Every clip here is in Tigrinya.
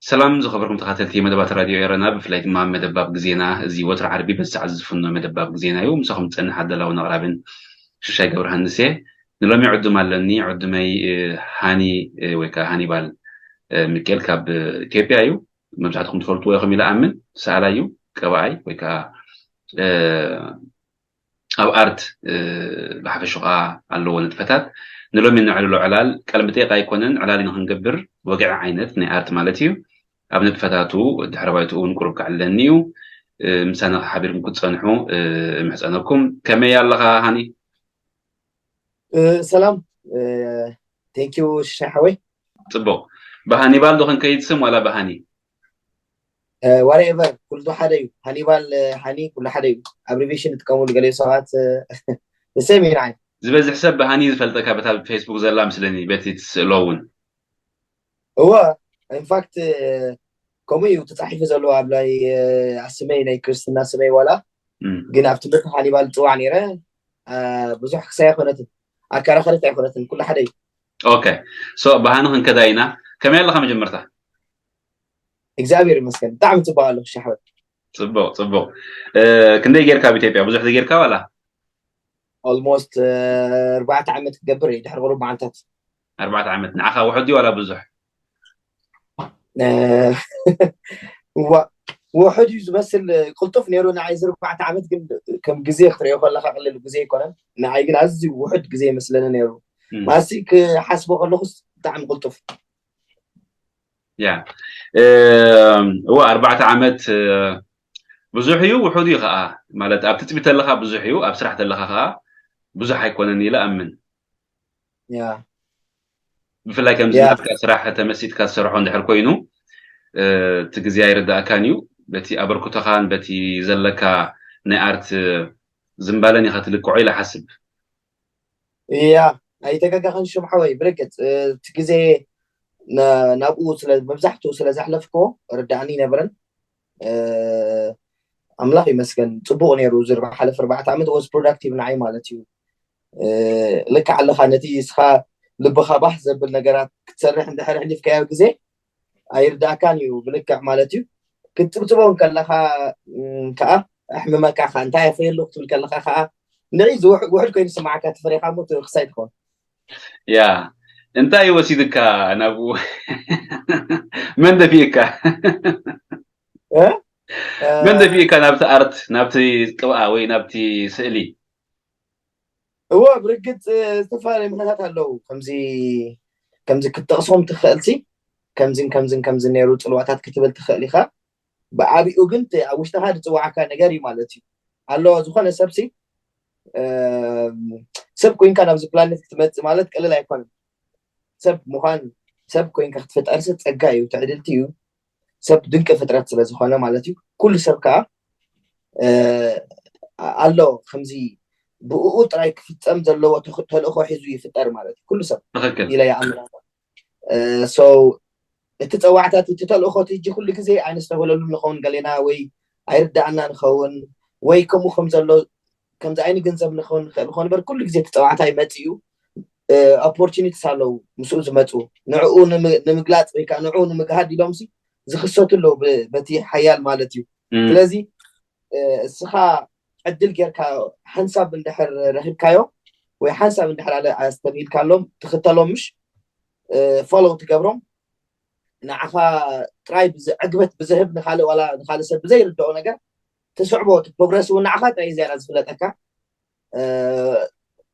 ሰላም ዝኸበርኩም ተኸታተልቲ መደባት ራድዮ ኤረና፣ ብፍላይ ድማ መደባብ ግዜና፣ እዚ ወትሮ ዓርቢ በዚ ሰዓት ዝፍኖ መደባብ ግዜና እዩ። ምሳኹም ዝጸንሕ ኣዳላውን ኣቕራብን ሽሻይ ገብረሃንስ እየ። ንሎሚ ዕዱም ኣለኒ። ዕዱመይ፣ እ፣ ሃኒ፣ እ፣ ወይ ከዓ ሃኒባል፣ እ፣ ሚካኤል ካብ፣ እ፣ ኢትዮጵያ እዩ። መብዛሕትኹም ትፈልጥዎ ኢኹም ኢለ ኣምን። ሰኣላይ እዩ፣ ቀባኣይ ወይ ከዓ፣ እ፣ ኣብ ኣርት፣ እ፣ ብሓፈሽኡ ከዓ ኣለዎ ንጥፈታት። ንሎሚ ነዕልሎ ዕላል ቃለ መጠይቕ ኣይኮነን፣ ዕላል ኢና ክንገብር፣ ወግዒ ዓይነት ናይ ኣርት ማለት እዩ። ኣብ ንጥፈታቱ ድሕረ ባይትኡ እውን ቁሩብ ከዕልለኒ እዩ። እ፣ ምሳና ሓቢርኩም ክትጸንሑ፣ እ፣ እምሕጸነኩም። ከመይ ኣለኻ ሃኒ? እ፣ ሰላም፣ እ፣ thank you ሽሻይ ሓወይ። ጽቡቕ። ብሃኒባል ዶ ክንከይድ ስም ዋላ ብሃኒ? እ፣ whatever፣ ኩሉ ሓደ እዩ። ሃኒባል፣ እ፣ ሃኒ፣ ኩሉ ሓደ እዩ። Abbreviation ይጥቀሙሉ ገለ ሰባት፣ እ፣ the same እዩ ንዓይ። ዝበዝሕ ሰብ ብሃኒ ዝፈልጠካ በታ ኣብ ፌስቡክ ዘላ ምስለኒ፣ በቲ ትስእሎ እውን። እወ፣ in fact፣ እ፣ ከምኡ እዩ ተጻሒፉ ዘሎ ኣብ ናይ፣ እ፣ ስመይ፣ ናይ ክርስትና ስመይ ዋላ። እም። ግን ኣብ ትምህርቲ ሃኒባል ዝጽዋዕ ነይረ። እ፣ ብዙሕ ክሳይ ኣይኮነትን፣ ኣከራኸሪት ኣይኮነትን፣ ኩሉ ሓደ እዩ። ኦኬ። ሶ፣ ብሃኒ ክንከዳ ኢና። ከመይ ኣለኻ መጀመርታ? እግዚኣብሔር ይመስገን፣ ብጣዕሚ ጽቡቕ ኣለኹ ሽሻይ ሓወይ። ጽቡቕ፣ ጽቡቕ። እ፣ ክንደይ ጌርካ ኣብ ኢትዮጵያ? ብዙሕ ጌርካ ዋላ? Almost፣ እ፣ ኣርባዕተ ዓመት ክገብር እዩ ድሕሪ ቁሩብ መዓልታት። ኣርባዕተ ዓመት። ንዓኻ ውሑድ ድዩ ዋላ ብዙሕ? እ፣ ዋ-፣ ውሑድ እዩ ዝመስል፣ ቅልጡፍ ነይሩ ንዓይ እዚ ኣርባዕተ ዓመት፣ ግን ከም ግዜ ክትሪኦ ከለኻ ቀሊል ግዜ ኣይኮነን። ንዓይ ግን ኣዝዩ ውሑድ ግዜ ይመስለኒ ነይሩ። እም። ማሲ ክሓስቦ ከለኹስ ብጣዕሚ ቅልጡፍ። ያ። እ፣ እወ፣ ኣርባዕተ ዓመት፣ እ፣ ብዙሕ እዩ፣ ውሑድ እዩ ኸዓ። ማለት፣ ኣብ ትጽቢት ተለኻ ብዙሕ እዩ፣ ኣብ ስራሕ ተለኻ ኸዓ ብዙሕ ኣይኮነን ኢለ ኣምን። ያ። ብፍላይ ከምዚ ያ። ናትካ ስራሕ ተመሲጥካ ትሰርሖ እንድሕር ኮይኑ፣ እ፣ እቲ ግዜ ኣይርዳእካን እዩ። በቲ ኣበርክቶኻን በቲ ዘለካ ናይ ኣርት ዝንባለን ኢኻ ትልክዖ ኢለ ሓስብ። ያ፣ ኣይተጋጋኻን ሽም ሓወይ። ብርግጽ፣ እ፣ እቲ ግዜ ና-፣ ናብኡ ስለ፣ መብዛሕትኡ ስለ ዘሕለፍክዎ ርዳእኒ ኣይነበረን። እ፣ ኣምላኽ ይመስገን፣ ጽቡቕ ነይሩ። እዚ ዝሓለፈ ኣርባዕተ ዓመት was productive ንዓይ ማለት እዩ። እ፣ ልክዕ ኣለኻ፣ ነቲ እስኻ ልብኻ ባህ ዘብል ነገራት ክትሰርሕ እንድሕር ኣሕሊፍካዮ ግዜ ኣይርዳእካን እዩ ብልክዕ ማለት እዩ። ክትጽብጽቦ ከለኻ፣ እም፣ ከኣ ኣሕምመካ፣ ከኣ እንታይ ኣፍርየ ኣለኹ ክትብል ከለኻ ከኣ ንዒ ዝውሕ-፣ ውሑድ ኮይኑ ዝስምዓካ፣ ተፈሪኻ እሞ ትኽሳይ ትኸውን። ያ፣ እንታይ እዩ ወሲድካ ናብኡ? መን ደፊእካ? እ? መን ደፊእካ ናብቲ ኣርት፣ ናብቲ ቅብኣ ወይ ናብቲ ስእሊ? እወ፣ ብርግጽ፣ እ፣ ዝተፈላለዩ ምኽንያታት ኣለዉ። ከምዚ፣ ከምዚ ክትጠቕሶም ትኽእልሲ፣ ከምዚን ከምዚን ከምዚ ነይሩ ጽልዋታት ክትብል ትኽእል ኢኻ። ብዓቢኡ ግን እቲ ኣብ ውሽጥኻ ዝጽውዓካ ነገር እዩ ማለት እዩ። ኣሎ ዝኾነ ሰብሲ፣ እ፣ ሰብ ኮይንካ ናብዚ ፕላኔት ክትመጽእ ማለት ቀለል ኣይኮነን። ሰብ ምዃን፣ ሰብ ኮይንካ ክትፍጠርሲ ጸጋ እዩ፣ ትዕድልቲ እዩ። ሰብ ድንቂ ፍጥረት ስለ ዝኾነ ማለት እዩ። ኩሉ ሰብ ከኣ፣ እ፣ ኣሎ ከምዚ ብእኡ ጥራይ ክፍጸም ዘለዎ ተኽ-፣ ተልእኾ ሒዙ ይፍጠር ማለት እዩ። ኩሉ ሰብ ትኽክል። ኢለ ይኣምን። እ፣ so፣ እቲ ጸዋዕታ እቲ፣ እቲ ተልእኾ እቲ ሕጂ ኩሉ ግዜ ኣይነስተውዕለሉ ንኸውን ገሌና ወይ ኣይርዳእና ንኸውን ወይ ከምኡ ከም ዘሎ ከምዚ ኣይንግንዘብ ንኸውን ንኽእል ንኾን እምበር ኩሉ ግዜ እቲ ጸዋዕታ ይመጽእ እዩ። እ፣ opportunities ኣለዉ ምስኡ ዝመጹ ንዕኡ ንም-፣ ንምግላጽ ወይ ከኣ ንዕኡ ንምግሃድ ኢሎምሲ ዝኽሰቱ ኣለዉ ብ-፣ በቲ ሓያል ማለት እዩ። እም። ስለዚ፣ እ፣ እስኻ ዕድል ጌርካ ሓንሳብ እንድሕር ረኺብካዮ ወይ ሓንሳብ እንድሕር ኣለ-፣ ኣስተብሂልካሎም ትኽተሎም ምሽ፣ እ፣ follow ትገብሮም ንዓኻ ጥራይ ብዝ-፣ ዕግበት ብዝህብ ንኻልእ ዋላ ንኻልእ ሰብ ብዘይርድኦ ነገር ትስዕቦ፣ እቲ ፕሮግረስ እውን ንዓኻ ጥራይ እዩ ዝያዳ ዝፍለጠካ። እ፣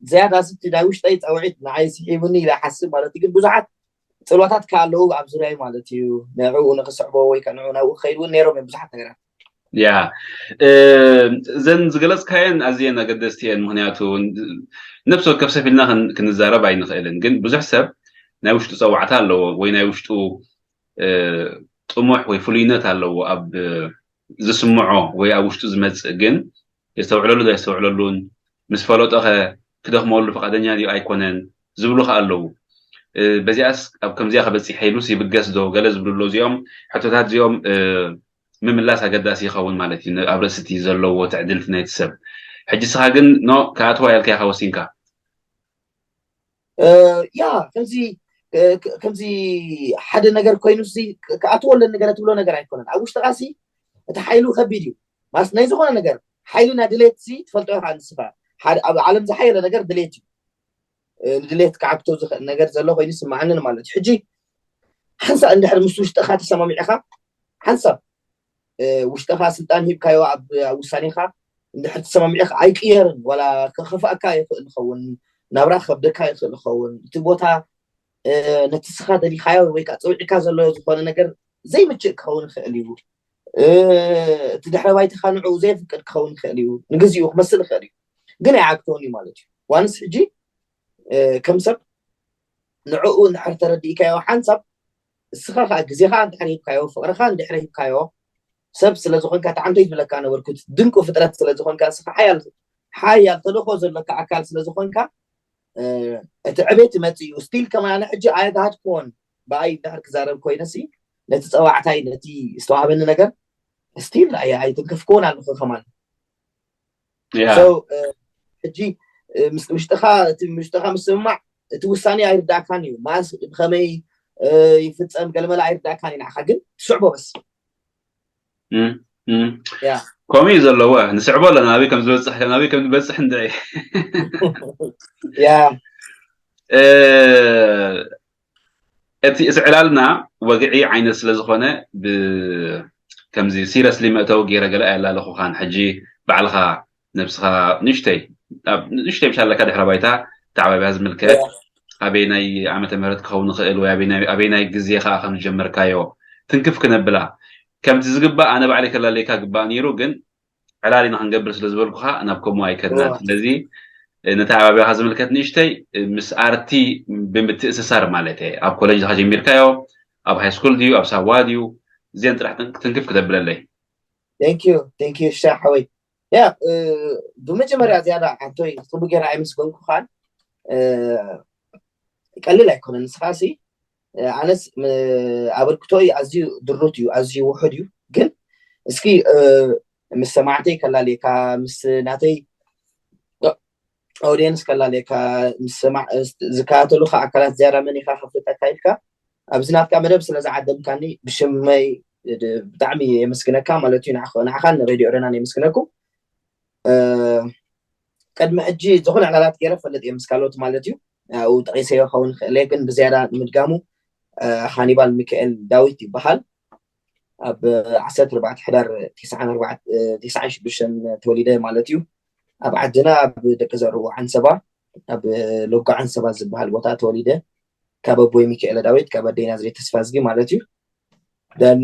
ዝያዳ ስቲ ናይ ውሽጠይ ጸውዒት ንዓይ ስሒቡኒ ኢለ ሓስብ ማለት እዩ። ግን ብዙሓት ጽልዋታት ከ ኣለዉ ኣብ ዙርያይ ማለት እዩ። ንዕኡ ንኽስዕቦ ወይ ከ ንዕኡ ናብኡ ክኸይድ እውን ነይሮም እዮም ብዙሓት ነገራት። ያ እዘን ዝገለፅካየን ኣዝየን ኣገደስቲ እየን። ምክንያቱ ነብሲ ወከፍ ሰብ ኢልና ክንዛረብ ኣይንኽእልን፣ ግን ብዙሕ ሰብ ናይ ውሽጡ ፀዋዕታ ኣለዎ ወይ ናይ ውሽጡ ጥሙሕ ወይ ፍሉይነት ኣለዎ ኣብ ዝስምዖ ወይ ኣብ ውሽጡ ዝመፅእ፣ ግን የስተውዕለሉ ዶ የስተውዕለሉን፣ ምስ ፈለጦኸ ክደኽመሉ ፍቓደኛ ድዩ ኣይኮነን ዝብሉ ከ ኣለዉ። በዚኣስ ኣብ ከምዚኣ ከበፂሐ ኢሉስ ይብገስ ዶ ገለ ዝብሉ ኣሎ። እዚኦም ሕቶታት እዚኦም ምምላስ ኣገዳሲ ይኸውን ማለት እዩ፣ ኣብ ርእሲ እቲ ዘለዎ ትዕድልቲ ናይቲ ሰብ። ሕጂ ስኻ ግን ኖ ክኣትዋ ያልካ ኢኻ ወሲንካ። ያ ከምዚ ከምዚ ሓደ ነገር ኮይኑ ክኣትዎ ኣለኒ ገለ ትብሎ ነገር ኣይኮነን። ኣብ ውሽጥኻ ሲ እቲ ሓይሉ ከቢድ እዩ ማለት ናይ ዝኾነ ነገር ሓይልና ድሌት ሲ ትፈልጦ ኢኻ ንስኻ። ኣብ ዓለም ዝሓየለ ነገር ድሌት እዩ። ንድሌት ክዓግቶ ዝኽእል ነገር ዘሎ ኮይኑ ይስምዓኒ ማለት እዩ። ሕጂ ሓንሳብ እንድሕር ምስ ውሽጥኻ ተሰማሚዕኻ ሓንሳብ ውሽጥኻ ስልጣን ሂብካዮ ኣብ ውሳኔኻ እንድሕር ተሰማሚዕኻ ኣይቅየርን፣ ዋላ ከኸፍኣካ ይኽእል ይኸውን፣ ናብራ ከብደካ ይኽእል ይኸውን። እቲ ቦታ ነቲ ስኻ ደሊኻዮ ወይ ከዓ ፀዊዕካ ዘሎ ዝኾነ ነገር ዘይምችእ ክኸውን ይኽእል እዩ። እቲ ድሕረ ባይትኻ ንዕኡ ዘየፍቅድ ክኸውን ይኽእል እዩ። ንግዚኡ ክመስል ይኽእል እዩ፣ ግን ኣይዓግቶን እዩ ማለት እዩ። ዋንስ ሕጂ ከም ሰብ ንዕኡ እንድሕር ተረዲእካዮ ሓንሳብ እስኻ ከዓ ግዜኻ እንድሕር ሂብካዮ፣ ፍቕርኻ እንድሕር ሂብካዮ፣ ሰብ ስለ ዝኾንካ ተዓንቶ ይብለካ ነበርኩ። ድንቁ ፍጥረት ስለ ዝኾንካ እስኻ ሓያል ሓያል ተልእኾ ዘለካ ኣካል ስለ ዝኾንካ እቲ ዕቤት ይመጽእ እዩ። ስቲል ከማን ሕጂ ኣየጋሃድክዎን ብኣይ እንድሕር ክዛረብ ኮይነ ሲ ነቲ ፀዋዕታይ ነቲ ዝተዋህበኒ ነገር ስቲል ኣይትንክፍክዎን ኣለኹ ከማን ሕጂ ውሽጥኻ እቲ ውሽጥኻ ምስምማዕ እቲ ውሳኔ ኣይርዳእካን እዩ። ማስ ብኸመይ ይፍፀም ገለመለ ኣይርዳእካን እዩ። ንዓኻ ግን ትስዕቦ በስ ከምኡ እዩ ዘለዎ። ንስዕቦ ኣለና ናበይ ከም ዝበፅሕ ናበይ ከም ዝበፅሕ እንድዒ ያ እቲ እዚ ዕላልና ወግዒ ዓይነት ስለ ዝኾነ ከምዚ ሲረስሊ መእተዊ ገይረ ገለ ኣየላለኹኻን። ሕጂ ባዕልኻ ነብስኻ ንእሽተይ ንእሽተይ ብሻለካ ድሕረ ባይታ ተዓባቢያ ዝምልከት ኣበይ ናይ ዓመተ ምህረት ክኸውን ይኽእል ወይ ኣበይ ናይ ግዜ ከዓ ከም ዝጀመርካዮ ትንክፍ ክነብላ ከምቲ ዝግባእ ኣነ ባዕለይ ከላለየካ ግባእ ነይሩ፣ ግን ዕላል ኢና ክንገብር ስለ ዝበልኩኻ ናብ ከምኡ ኣይከድናን። ስለዚ ነቲ ኣባቢኻ ዝምልከት ንእሽተይ ምስ ኣርቲ ብምትእስሳር ማለት እየ ኣብ ኮለጅ ካ ጀሚርካዮ ኣብ ሃይ ስኩል ድዩ ኣብ ሳዋ ድዩ እዚአን ጥራሕ ትንክፍ ክተብለለይ። ቴንኪዩ ቴንኪዩ ሻ ሓወይ። ያ ብመጀመርያ ዝያዳ ኣንቶይ ጽቡቅ ጌራ ኣይመስገንኩኻን። ቀሊል ኣይኮነን ንስኻ ሲ ኣነስ ኣበርክቶይ ኣዝዩ ድሩት እዩ ኣዝዩ ውሑድ እዩ። ግን እስኪ ምስ ሰማዕተይ ከላልየካ ምስ ናተይ ኦድየንስ ከላልየካ ምስ ዝከታተሉካ ኣካላት ዝያዳ መን ኢኻ ከፍልጠካ ኢልካ ኣብዚ ናትካ መደብ ስለ ዝዓደምካኒ ብሽመይ ብጣዕሚ የመስግነካ ማለት እዩ። ንዓኻን ሬድዮ ኤረናን የመስግነኩም። ቅድሚ ሕጂ ዝኾነ ዕላላት ገይረ ፈልጥ እየ ምስ ካልኦት ማለት እዩ። ኣብኡ ጠቂሰዮ ክኸውን ይኽእል እየ ግን ብዝያዳ ንምድጋሙ ሃኒባል ሚካኤል ዳዊት ይበሃል። ኣብ ዓሰርተ ኣርባዕተ ሕዳር ተስዓን ሽዱሽተን ተወሊደ ማለት እዩ። ኣብ ዓድና ኣብ ደቂ ዘርኡ ዓንሰባ ኣብ ሎጎ ዓንሰባ ዝበሃል ቦታ ተወሊደ ካብ ኣቦይ ሚካኤለ ዳዊት ካብ ኣደይ ናዝሬት ተስፋዝጊ ማለት እዩ። ደን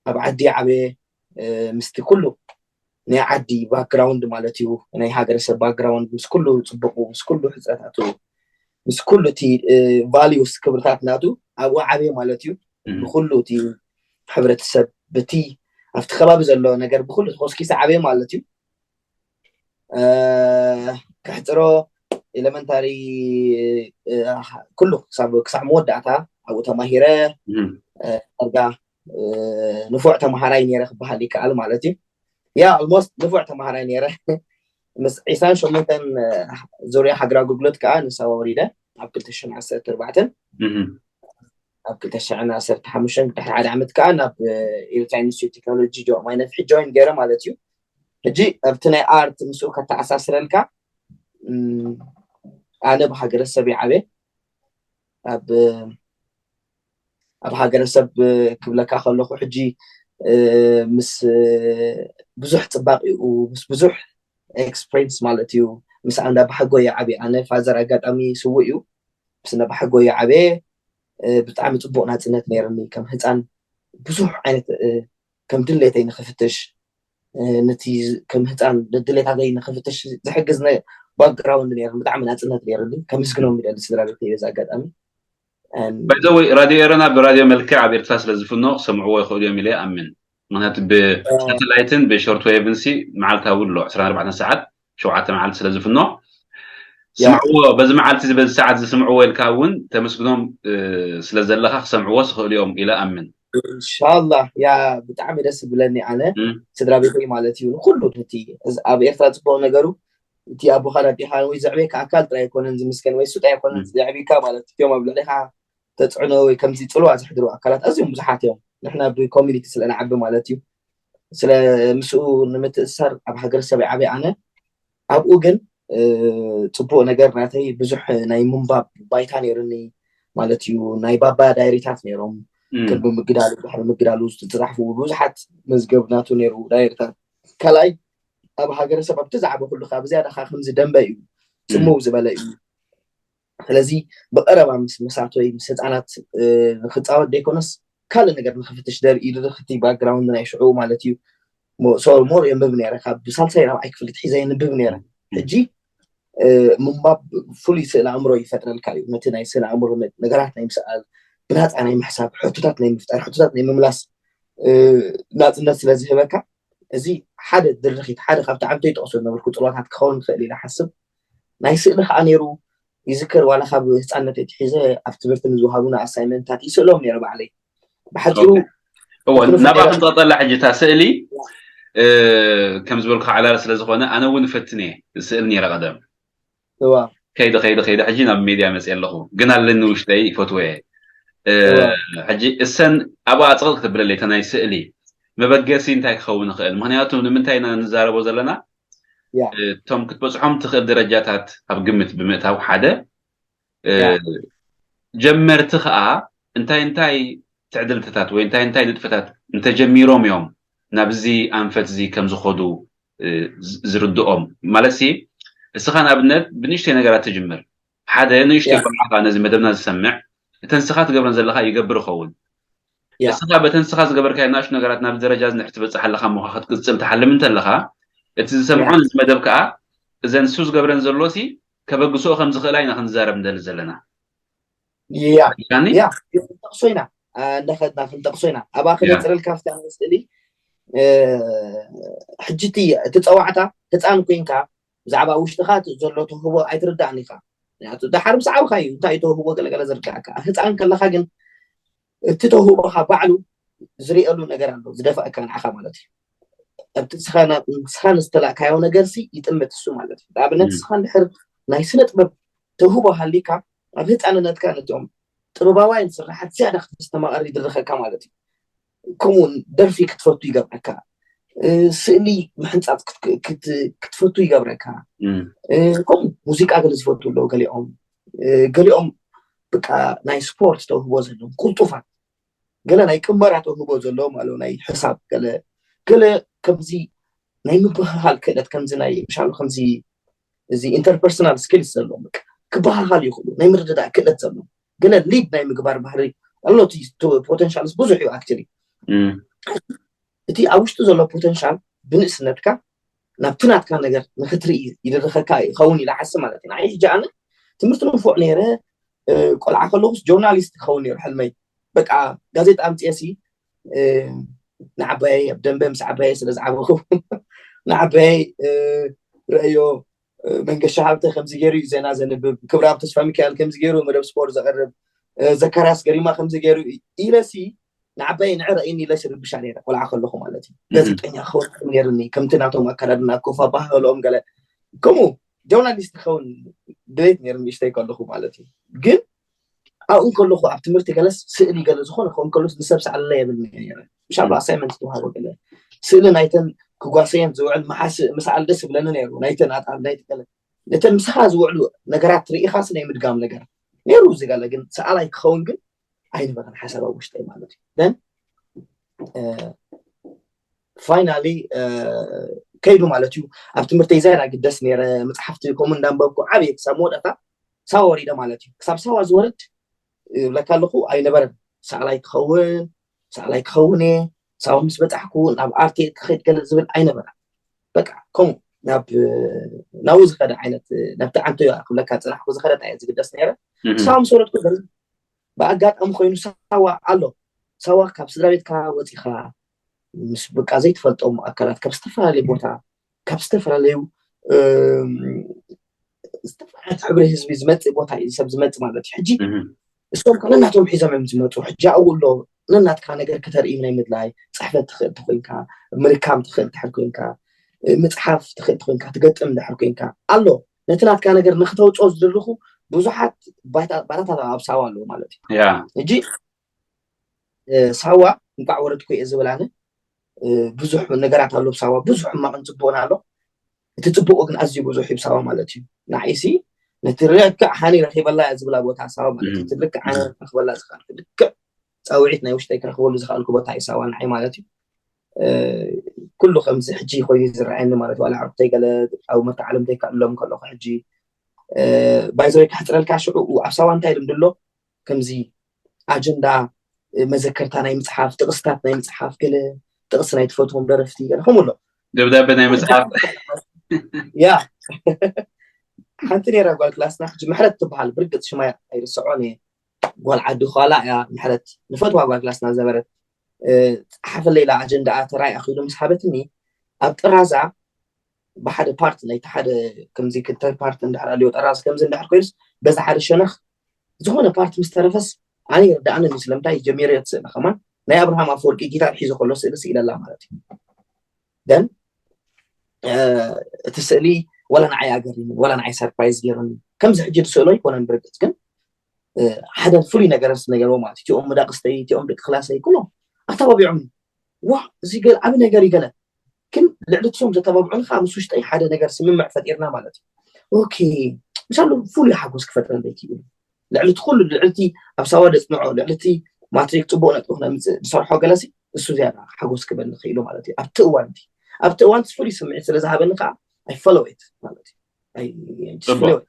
ኣብ ዓዲ ዓበየ ምስቲ ኩሉ ናይ ዓዲ ባክግራውንድ ማለት እዩ ናይ ሃገረሰብ ባክግራውንድ ምስ ኩሉ ፅቡቁ ምስ ኩሉ ሕፅረታቱ ምስ ኩሉ እቲ ቫሊዩስ ክብርታት ናቱ ኣብኡ ዓበየ ማለት እዩ። ብኩሉ እቲ ሕብረተሰብ ብቲ ኣብቲ ከባቢ ዘሎ ነገር ብኩሉ ተኮስኪሰ ዓበየ ማለት እዩ። ከሕፅሮ ኤለመንታሪ ኩሉ ክሳብ መወዳእታ ኣብኡ ተማሂረ ዳርጋ ንፉዕ ተምሃራይ ነይረ ክበሃል ይከኣል ማለት እዩ። ያ ኦልሞስት ንፉዕ ተምሃራይ ነይረ ምስ ዒስራን ሸሞንተን ዙርያ ሃገራዊ ኣገልግሎት ከዓ ንሳዋ ወሪደ ኣብ ክልተ ሽሕን ዓሰርተ ኣርባዕተን ኣብ ክልተ ሽሕን ዓሰርተ ሓሙሽተን ድሕሪ ሓደ ዓመት ከዓ ናብ ኤርትራ ኢንስቲትዩት ቴክኖሎጂ ጆ ማይ ነፍሒ ጆይን ገይረ ማለት እዩ። ሕጂ ኣብቲ ናይ ኣርት ምስኡ ከተኣሳስረልካ ኣነ ብሃገረሰብ ይዓበ ኣብ ኣብ ሃገረሰብ ክብለካ ከለኹ ሕጂ ምስ ብዙሕ ፅባቂኡ ምስ ብዙሕ ኤክስፕሬንስ ማለት እዩ ምስ ኣንዳ ባሕጎ ይዓበ ኣነ ፋዘር ኣጋጣሚ ስውእ እዩ። ምስ እንዳ ባሕጎ ይዓበ ብጣዕሚ ፅቡቅ ናፅነት ነይርኒ ከም ህፃን ብዙሕ ዓይነት ከም ድሌተይ ንክፍትሽ፣ ነቲ ከም ህፃን ድሌታተይ ንክፍትሽ ዝሕግዝ ባክግራውንድ ነይሩ። ብጣዕሚ ናፅነት ነይሩኒ። ከመስግኖም ይደሊ ስድራ ቤተይ በዚ ኣጋጣሚ። ባይዘወይ ራድዮ ኤረና ብራድዮ መልክዕ ኣብ ኤርትራ ስለ ዝፍኖ ክሰምዕዎ ይኽእሉ እዮም ኢለ ይኣምን። ምክንያቱ ብሳተላይትን ብሾርት ዌቭን ሲ መዓልታዊ ኣሎ ዕስራን ኣርባዕተን ሰዓት ሸውዓተ መዓልቲ ስለ ዝፍኖ ስምዕዎ። በዚ መዓልቲ በዚ ሰዓት ዝስምዕዎ ኢልካ እውን ተመስግኖም ስለ ዘለካ ክሰምዕዎ ዝኽእሉ እዮም ኢለ ኣምን። ኢንሻላህ። ያ ብጣዕሚ ደስ ዝብለኒ ኣነ ስድራ ቤተይ ማለት እዩ። ንኩሉ እቲ ኣብ ኤርትራ ፅቡቅ ነገሩ እቲ ኣቦኻን ኣዴኻን ወይ ዘዕቤካ ኣካል ጥራይ ኣይኮነን ዝምስገን ወይ እሱ ጥራይ ኣይኮነን ዘዕቤካ ማለት እቲኦም ኣብ ልዕሌኻ ተፅዕኖ ወይ ከምዚ ፅልዋ ዘሕድሩ ኣካላት ኣዝዮም ብዙሓት እዮም። ንሕና ብኮሚኒቲ ስለ ንዓቢ ማለት እዩ። ስለ ምስኡ ንምትእሳር ኣብ ሃገረሰብ ይዓበ ኣነ ኣብኡ ግን ፅቡቅ ነገር ናተይ ብዙሕ ናይ ምንባብ ባይታ ነይሩኒ ማለት እዩ። ናይ ባባ ዳይሪታት ነይሮም ቅድሚ ምግዳሉ ድሕሪ ምግዳሉ ዝተፃሕፉ ብዙሓት መዝገብ ናቱ ነይሩ ዳይሪታት። ካልኣይ ኣብ ሃገረሰብ ኣብቲ ዝዓበ ኩሉ ካብ ዝያዳ ከዓ ከምዚ ደንበ እዩ ፅምው ዝበለ እዩ። ስለዚ ብቀረባ ምስ መሳቶይ ምስ ህፃናት ንክፃወት ዘይኮነስ ካልእ ነገር ንክፍትሽ ደርኢ ድርክቲ ባክግራውንድ ናይ ሽዑ ማለት እዩ። ሞር የንብብ ነረ ካብ ብሳልሳይ ራብዓይ ክፍሊ ትሒዘ የንብብ ነረ። ሕጂ ምንባብ ፍሉይ ስእሊ ኣእምሮ ይፈጥረልካ እዩ። ነቲ ናይ ስእሊ ኣእምሮ ነገራት ናይ ምስኣል ብናፃ ናይ ምሕሳብ ሕቶታት ናይ ምፍጣር ሕቶታት ናይ ምምላስ ናፅነት ስለ ዝህበካ እዚ ሓደ ድርኺት ሓደ ካብቲ ዓንተይ ጠቕሶ ዝነበርኩ ፅልዋታት ክኸውን ክኽእል ኢለ ሓስብ። ናይ ስእሊ ከዓ ነይሩ ይዝከር ዋላ ካብ ህፃንነት ትሒዘ ኣብ ትምህርቲ ንዝውሃቡና ኣሳይመንታት ይስእሎም ነይረ ባዕለይ። ብሓፂሩ እወ ናብኣ ክንጠጠላ ሕጂ እታ ስእሊ ከም ዝበልኩ ዓላል ስለ ዝኾነ ኣነ እውን እፈትን እየ ስእል ነይረ ቀደም። ከይደ ከይደ ከይደ ሕጂ ናብ ሜድያ መፅእ ኣለኹ ግን ኣለኒ ውሽጠይ ይፈትወ እየ። ሕጂ እሰን ኣብኣ ፅቕጥ ክትብለለይ እተ ናይ ስእሊ መበገሲ እንታይ ክኸውን ይኽእል? ምክንያቱ ንምንታይ ኢና ንዛረቦ ዘለና? እቶም ክትበፅሖም ትኽእል ደረጃታት ኣብ ግምት ብምእታው ሓደ ጀመርቲ ከዓ እንታይ እንታይ ትዕድልትታት ወይ እንታይ እንታይ ንጥፈታት እንተጀሚሮም እዮም ናብዚ ኣንፈት እዚ ከም ዝኸዱ ዝርድኦም። ማለት ሲ እስኻ ንኣብነት ብንእሽተይ ነገራት ትጅምር። ሓደ ንእሽተይ ቆልዓ ከዓ ነዚ መደብና ዝሰምዕ እተን ስኻ ትገብረን ዘለካ ይገብር ይኸውን። እስኻ በተን ስኻ ዝገበርካዮ ናእሽቱ ነገራት ናብ ደረጃ ዝንሕር ትበፅሕ ኣለካ እሞ ክትቅፅል ትሓልም እንተለካ እቲ ዝሰምዖ ነዚ መደብ ከዓ እዘን ሱ ዝገብረን ዘሎ ሲ ከበግስኦ ከም ዝኽእላ ኢና ክንዛረብ ንደሊ ዘለና። ያ ያ ክንጠቕሶ ኢና እንዳኸድና ክንጠቕሶ ኢና። ኣብኣ ክነፅረልካ ኣብቲ ስእሊ ሕጂ እቲ እቲ ፀዋዕታ ህፃን ኮይንካ ብዛዕባ ውሽጥኻ ዘሎ ተውህቦ ኣይትርዳእን ኢኻ። ምክንያቱ ድሓር ምስ ዓብኻ እዩ እንታይ እዩ ተውህቦ ገለገለ ዝርዳእካ። ህፃን ከለኻ ግን እቲ ተውህቦኻ ባዕሉ ዝርእየሉ ነገር ኣሎ ዝደፋእካ ንዓኻ ማለት እዩ። ኣብቲ ንስኻ ንዝተላእካዮ ነገር ሲ ይጥምት እሱ ማለት እዩ። ንኣብነት ንስኻ እንድሕር ናይ ስነ ጥበብ ተውህቦ ሃሊካ ኣብ ህፃንነትካ ነቶም ጥበባውያን ስራሓት ዝያዳ ክተስተማቐር ይድርኸካ ማለት እዩ። ከምኡውን ደርፊ ክትፈቱ ይገብረካ፣ ስእሊ ምሕንፃፅ ክትፈቱ ይገብረካ፣ ከምኡ ሙዚቃ ገለ ዝፈቱ ኣለዉ ገሊኦም ገሊኦም በቃ ናይ ስፖርት ተውህቦ ዘለዎም ቅልጡፋት፣ ገለ ናይ ቅመራ ተውህቦ ዘለዎም ኣለዉ ናይ ሕሳብ ገለ ገለ ከምዚ ናይ ምብህሃል ክእለት ከምዚ ናይ ምሻሉ ከምዚ እዚ ኢንተርፐርሶናል ስኪልስ ዘለዎም በቃ ክበሃሃል ይኽእሉ ናይ ምርድዳእ ክእለት ዘለዎም ገለ ሊድ ናይ ምግባር ባህሪ ኣሎ። እቲ ፖተንሻልስ ብዙሕ እዩ ኣክቹሊ። እቲ ኣብ ውሽጡ ዘሎ ፖተንሻል ብንእስነትካ ናብቲ ናትካ ነገር ንክትርኢ ይድርኸካ ይኸውን ኢለ ሓስብ ማለት እዩ። ንዓይ ሕጂ ኣነ ትምህርቲ ንፉዕ ነይረ ቆልዓ ከለኩስ ጆርናሊስት ክኸውን ነይሩ ሕልመይ። በቃ ጋዜጣ ኣምፅኤ ሲ ንዓባየይ ኣብ ደንበ ምስ ዓባየይ ስለ ዝዓበኹ ንዓባየይ ረእዮ መንገሻ ሃብተ ከምዚ ገይሩ እዩ ዜና ዘንብብ፣ ክብረኣብ ተስፋሚካኤል ከምዚ ገይሩ መደብ ስፖርት ዘቕርብ፣ ዘካርያስ ገሪማ ከምዚ ገይሩ ኢለሲ ንዓባይ ንዕረኢኒ ኢለሲ ርብሻ ነይረ ቆልዓ ከለኹ ማለት እዩ። ጋዜጠኛ ክኸውን ነይርኒ ከምቲ ናቶም ኣከዳድና ኮፍ ኣባሃህልኦም ገለ ከምኡ ጆርናሊስት ክኸውን ድሌት ነይሩ ንእሽተይ ከለኹ ማለት እዩ። ግን ኣብኡ ከለኹ ኣብ ትምህርቲ ገለስ ስእሊ ገለ ዝኾነ ክኸውን ከሎስ ንሰብ ሰኣለለ የብልኒ ነይረ። ምሻሉ ኣሳይመንት ተዋሃቦ ገለ ስእሊ ናይተን ክጓሰየን ዝውዕል መሓስእ ምስኣል ደስ ይብለኒ ነይሩ። ናይተን ኣጣል ናይቲ ገለ ነተን ምሳኻ ዝውዕሉ ነገራት ርኢኻስ ናይ ምድጋም ነገር ነይሩ። እዚ ገለ ግን ሰኣላይ ክኸውን ግን ኣይነበረን ሓሳብ ኣብ ውሽጠይ ማለት እዩ። ን ፋይናሊ ከይዱ ማለት እዩ። ኣብ ትምህርተይ ዝያዳ ግደስ ነይረ። መፅሓፍቲ ከምኡ እንዳንበብኩ ዓብየ ክሳብ መወዳእታ ሳዋ ወሪደ ማለት እዩ። ክሳብ ሳዋ ዝወርድ ይብለካ ኣለኹ ኣይነበረን። ሰኣላይ ክኸውን ሰኣላይ ክኸውን እየ ሳዋ ምስ በፃሕኩ ናብ ኣርት ክኸይድ ገለ ዝብል ኣይነበረ። በቃ ከምኡ ናብ ናብኡ ዝኸደ ዓይነት፣ ናብቲ ዓንቶ ክብለካ ዝፅናሕኩ ዝኸደ እንታይ እየ ዝግደስ ነይረ። ሳዋ ምስ ወረድኩ ግን ብኣጋጣሚ ኮይኑ ሳዋ ኣሎ። ሳዋ ካብ ስድራ ቤትካ ወፂኻ ምስ በቃ ዘይትፈልጦም ኣካላት ካብ ዝተፈላለዩ ቦታ፣ ካብ ዝተፈላለዩ እም፣ ዝተፈላለዩ ሕብሪ ህዝቢ ዝመፅእ ቦታ እዩ ሰብ ዝመፅእ ማለት እዩ። ሕጂ እሶም ከ ነናቶም ሒዞም እዮም ዝመፁ። ሕጂ ኣብኡ ኣሎ ነናትካ ነገር ክተርኢ ናይ ምድላይ፣ ፅሕፈት ትኽእል ተኮይንካ፣ ምልካም ትኽእል ድሕር ኮይንካ፣ ምፅሓፍ ትኽእል ተኮይንካ፣ ትገጥም ድሕር ኮይንካ ኣሎ ነቲ ናትካ ነገር ንክተውፅኦ ዝድርኹ ብዙሓት ባይታ- ባይታታት ኣብ ሳዋ ኣለዉ ማለት እዩ። ያ ሕጂ ሳዋ እንኳዕ ወረድኩ እየ ዝብል ኣነ። ብዙሕ ነገራት ኣሎ ሳዋ፣ ብዙሕ ሕማቕን ፅቡቕን ኣሎ። እቲ ፅቡቕ ግን ኣዝዩ ብዙሕ እዩ ሳዋ ማለት እዩ። ንዓይሲ ነቲ ልክዕ ሃኒ ረኪበላ እያ ዝብላ ቦታ ሳዋ ማለት እዩ። እቲ ልክዕ ሃኒ ረክበላ ዝኽእል ልክዕ ፃውዒት ናይ ውሽጠይ ክረክበሉ ዝኽኣልኩ ቦታ እዩ ሳዋ ንዓይ ማለት እዩ። ኩሉ ከምዚ ሕጂ ኮይኑ ዝረኣየኒ ማለት ዋላ ዕርክተይ ገለ ኣብ መተዓለምተይ ከእሎም ከለኹ ሕጂ ባይዘወይ ክሕፅረልካ ሽዑ ኣብ ሳዋ እንታይ ልምዲ ኣሎ ከምዚ ኣጀንዳ መዘከርታ ናይ ምፅሓፍ፣ ጥቕስታት ናይ ምፅሓፍ፣ ገለ ጥቕሲ ናይ ትፈትዎም ደረፍቲ ገለ ከምኡ ኣሎ። ደብዳቤ ናይ ምፅሓፍ። ያ ሓንቲ ነይራ ጓል ክላስና ሕጂ ምሕረት ትበሃል ብርግፅ ሽማ ኣይርስዖን እየ። ጓል ዓዲ ኳላ እያ ምሕረት ንፈትዋ ጓል ክላስና ዝነበረት ፀሓፈለይ ኢላ ኣጀንዳኣ ተራይ ኣኪሉ ምስ ሃበትኒ ኣብ ጥራዛ ብሓደ ፓርት ናይቲ ሓደ ከምዚ ክልተ ፓርት እንድሕር ኣልዮ ጠራዝ ከምዚ እንድሕር ኮይኑስ በዛ ሓደ ሸነኽ ዝኾነ ፓርት ምስ ተረፈስ ኣነ ይርዳእኒ እዩ። ስለምንታይ ጀሚረ እቲ ስእሊ ከማን ናይ ኣብርሃም ኣፈወርቂ ጊታር ሒዙ ከሎ ስእሊ ስኢለላ ማለት እዩ። ደን እቲ ስእሊ ወላ ንዓይ ኣገሪሙ ወላ ንዓይ ሰርፕራይዝ ገይሩኒ። ከምዚ ሕጂ ዝስእሎ ኣይኮነን ብርግፅ ግን ሓደ ፍሉይ ነገር ስ ነገርዎ ማለት እቲኦም መዳቅስተይ እቲኦም ደቂ ክላሰይ ኩሎም ኣተባቢዖም ዋ እዚ ገለ ዓቢ ነገር ይገለ ግን ልዕሊ እቶም ዘተባብዑን ከዓ ምስ ውሽጠይ ሓደ ነገር ስምምዕ ፈጢርና ማለት እዩ። ኦኬ ምሳሉ ፍሉይ ሓጎስ ክፈጥረለይ ክኢሉ ልዕሊ እቲ ኩሉ ልዕልቲ ኣብ ሳዋ ደፅንዖ ልዕልቲ ማትሪክ ፅቡቅ ነጥቢ ክነምፅእ ዝሰርሖ ገለሲ እሱ ዝያዳ ሓጎስ ክበኒ ክኢሉ ማለት እዩ። ኣብቲ እዋን እቲ ኣብቲ እዋን እቲ ፍሉይ ስምዒት ስለ ዝሃበኒ ከዓ ኣይ ፈሎወት ማለት እዩ። ፅቡቅ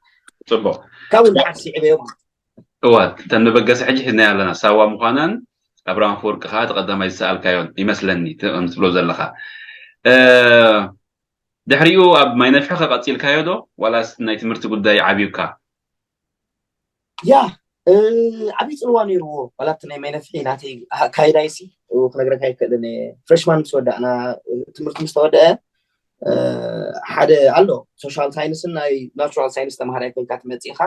ፅቡቅ ካብኡ ንሓር ስዕበዮ ማለት እዋ እተን መበገሲ ሕጂ ሒዝናዮ ኣለና ሳዋ ምዃናን ኣብርሃም ኣፈወርቂ ከዓ እቲ ቀዳማይ ዝሰኣልካዮን ይመስለኒ ከም ትብሎ ዘለካ ድሕሪኡ ኣብ ማይ ነፍሒ ከቀፂልካዮ ዶ ዋላስ ናይ ትምህርቲ ጉዳይ ዓብዩካ? ያ ዓብዪ ፅልዋ ነይርዎ ዋላ እቲ ናይ ማይ ነፍሒ ናተይ ኣካይዳይሲ ክነግረካ ይክእልን ፍሬሽማን ምስ ወዳእና ትምህርቲ ምስ ተወደአ ሓደ ኣሎ ሶሻል ሳይንስን ናይ ናቹራል ሳይንስ ተምሃራይ ኮይንካ ትመፅእ ኢኻ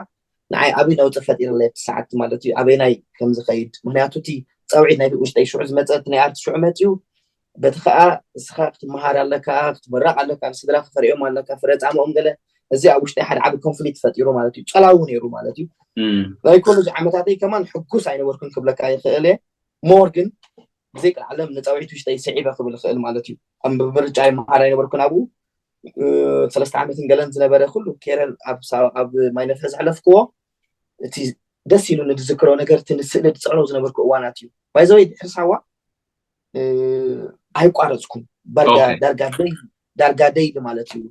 ንዓይ ዓብዪ ነውፂ ፈጢርለይ ኣብቲ ሰዓት ማለት እዩ ኣበይናይ ከም ዝኸይድ ምክንያቱ እቲ ፀውዒት ናይ ውሽጠይ ሽዑ ዝመፀ እቲ ናይ ኣርት ሽዑ መፅዩ በቲ ከዓ እስኻ ክትመሃር ኣለካ ክትመረቕ ኣለካ ንስድራ ክፈሪኦም ኣለካ ፍረ ፃምኦም ገለ እዚ ኣብ ውሽጠይ ሓደ ዓቢ ኮንፍሊክት ፈጢሩ ማለት እዩ ፀላው ነይሩ ማለት እዩ ናይ ኮሌጅ ዓመታተይ ከማን ሕጉስ ኣይነበርኩን ክብለካ ይኽእል እየ ሞር ግን ብዘይ ቀልዓለም ንፃውዒት ውሽጠይ ስዒበ ክብል ይኽእል ማለት እዩ ኣብ ምርጫ ይመሃር ኣይነበርኩን ኣብኡ ሰለስተ ዓመትን ገለን ዝነበረ ኩሉ ኬረን ኣብ ማይነፍሒ ዘሕለፍክዎ እቲ ደስ ኢሉ ንዝዝክሮ ነገር እቲ ንስእሊ ዝፅዕኖ ዝነበርኩ እዋናት እዩ ባይዘወይ ድሕሪ ሳዋ ኣይቋረፅኩን ዳርጋ ደይ ማለት እዩ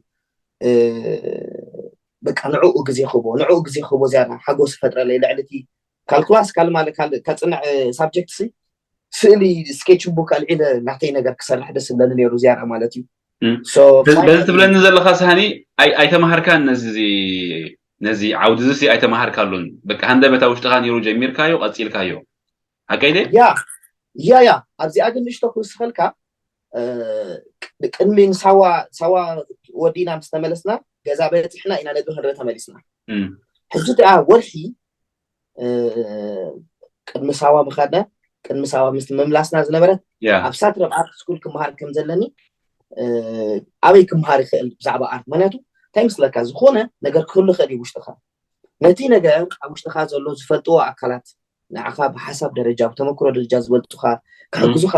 በቃ ንዕኡ ግዜ ክቦ ንዕኡ ግዜ ክቦ ዝያዳ ሓጎስ ፈጥረለይ ልዕሊ እቲ ካልኩላስ ካል ማለት ካል ከፅንዕ ሳብጀክት ሲ ስእሊ ስኬች ቡክ ኣልዒለ ናተይ ነገር ክሰርሕ ደስ ዝብለኒ ነይሩ ዝያዳ ማለት እዩ በዚ ትብለኒ ዘለካ ሳኒ ኣይተማሃርካን ነዚ ነዚ ዓውዲ እዚ ኣይተማሃርካሉን በቃ ሃንደበታ ውሽጥካ ነይሩ ጀሚርካዮ ቀፂልካዮ ሓቀይ ደ ያ ያ ያ ኣብዚኣ ግን ንእሽቶ ክውስኸልካ ቅድሚ ንሳዋ ሳዋ ወዲና ምስ ተመለስና ገዛ በፂሕና ኢና ነጥቢ ክንርኢ ተመሊስና ሕጂ እቲኣ ወርሒ ቅድሚ ሳዋ ምኻድና ቅድሚ ሳዋ ምስ ምምላስና ዝነበረት ኣብ ሳትረብ ኣርት ስኩል ክመሃር ከም ዘለኒ ኣበይ ክመሃር ይኽእል ብዛዕባ ኣርት ምክንያቱ እንታይ ምስለካ ዝኾነ ነገር ክህሉ ይኽእል እዩ ውሽጥኻ ነቲ ነገር ኣብ ውሽጥኻ ዘሎ ዝፈልጥዎ ኣካላት ንዓኻ ብሓሳብ ደረጃ ብተመክሮ ደረጃ ዝበልጡኻ ክሕግዙኻ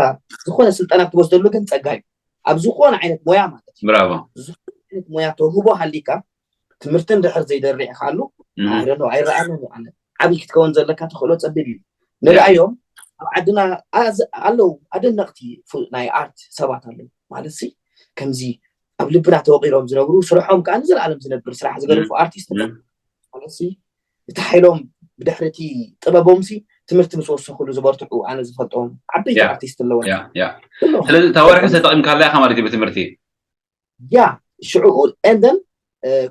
ዝኾነ ስልጠና ክትወስደሉ ግን ፀጋ እዩ ኣብ ዝኾነ ዓይነት ሞያ ማለት እዩ ብራቮ ዝኾነ ዓይነት ሞያ ተውህቦ ሃሊካ ትምህርቲ እንድሕር ዘይደርዕ ካሉ ኣይረኣንን ኣነ ዓብይ ክትከውን ዘለካ ተኽእሎ ፀቢብ እዩ ንርኣዮም ኣብ ዓድና ኣለዉ ኣደነቕቲ ናይ ኣርት ሰባት ኣለዉ ማለት ሲ ከምዚ ኣብ ልብና ተወቂሮም ዝነብሩ ስርሖም ከዓ ንዘለኣለም ዝነብር ስራሕ ዝገደፉ ኣርቲስት ማለት ሲ እቲ ሓይሎም ብድሕሪ እቲ ጥበቦም ሲ ትምህርቲ ምስ ወሰኹሉ ዝበርትዑ ኣነ ዝፈልጦም ዓበይቲ Yeah. ኣርቲስት ኣለውን ያ ያ ኣለዉ። ስለዚ እታ ወርሒ ተጠቂምካላ ኢኻ ማለት እዩ ብትምህርቲ ያ ሽዕኡ and then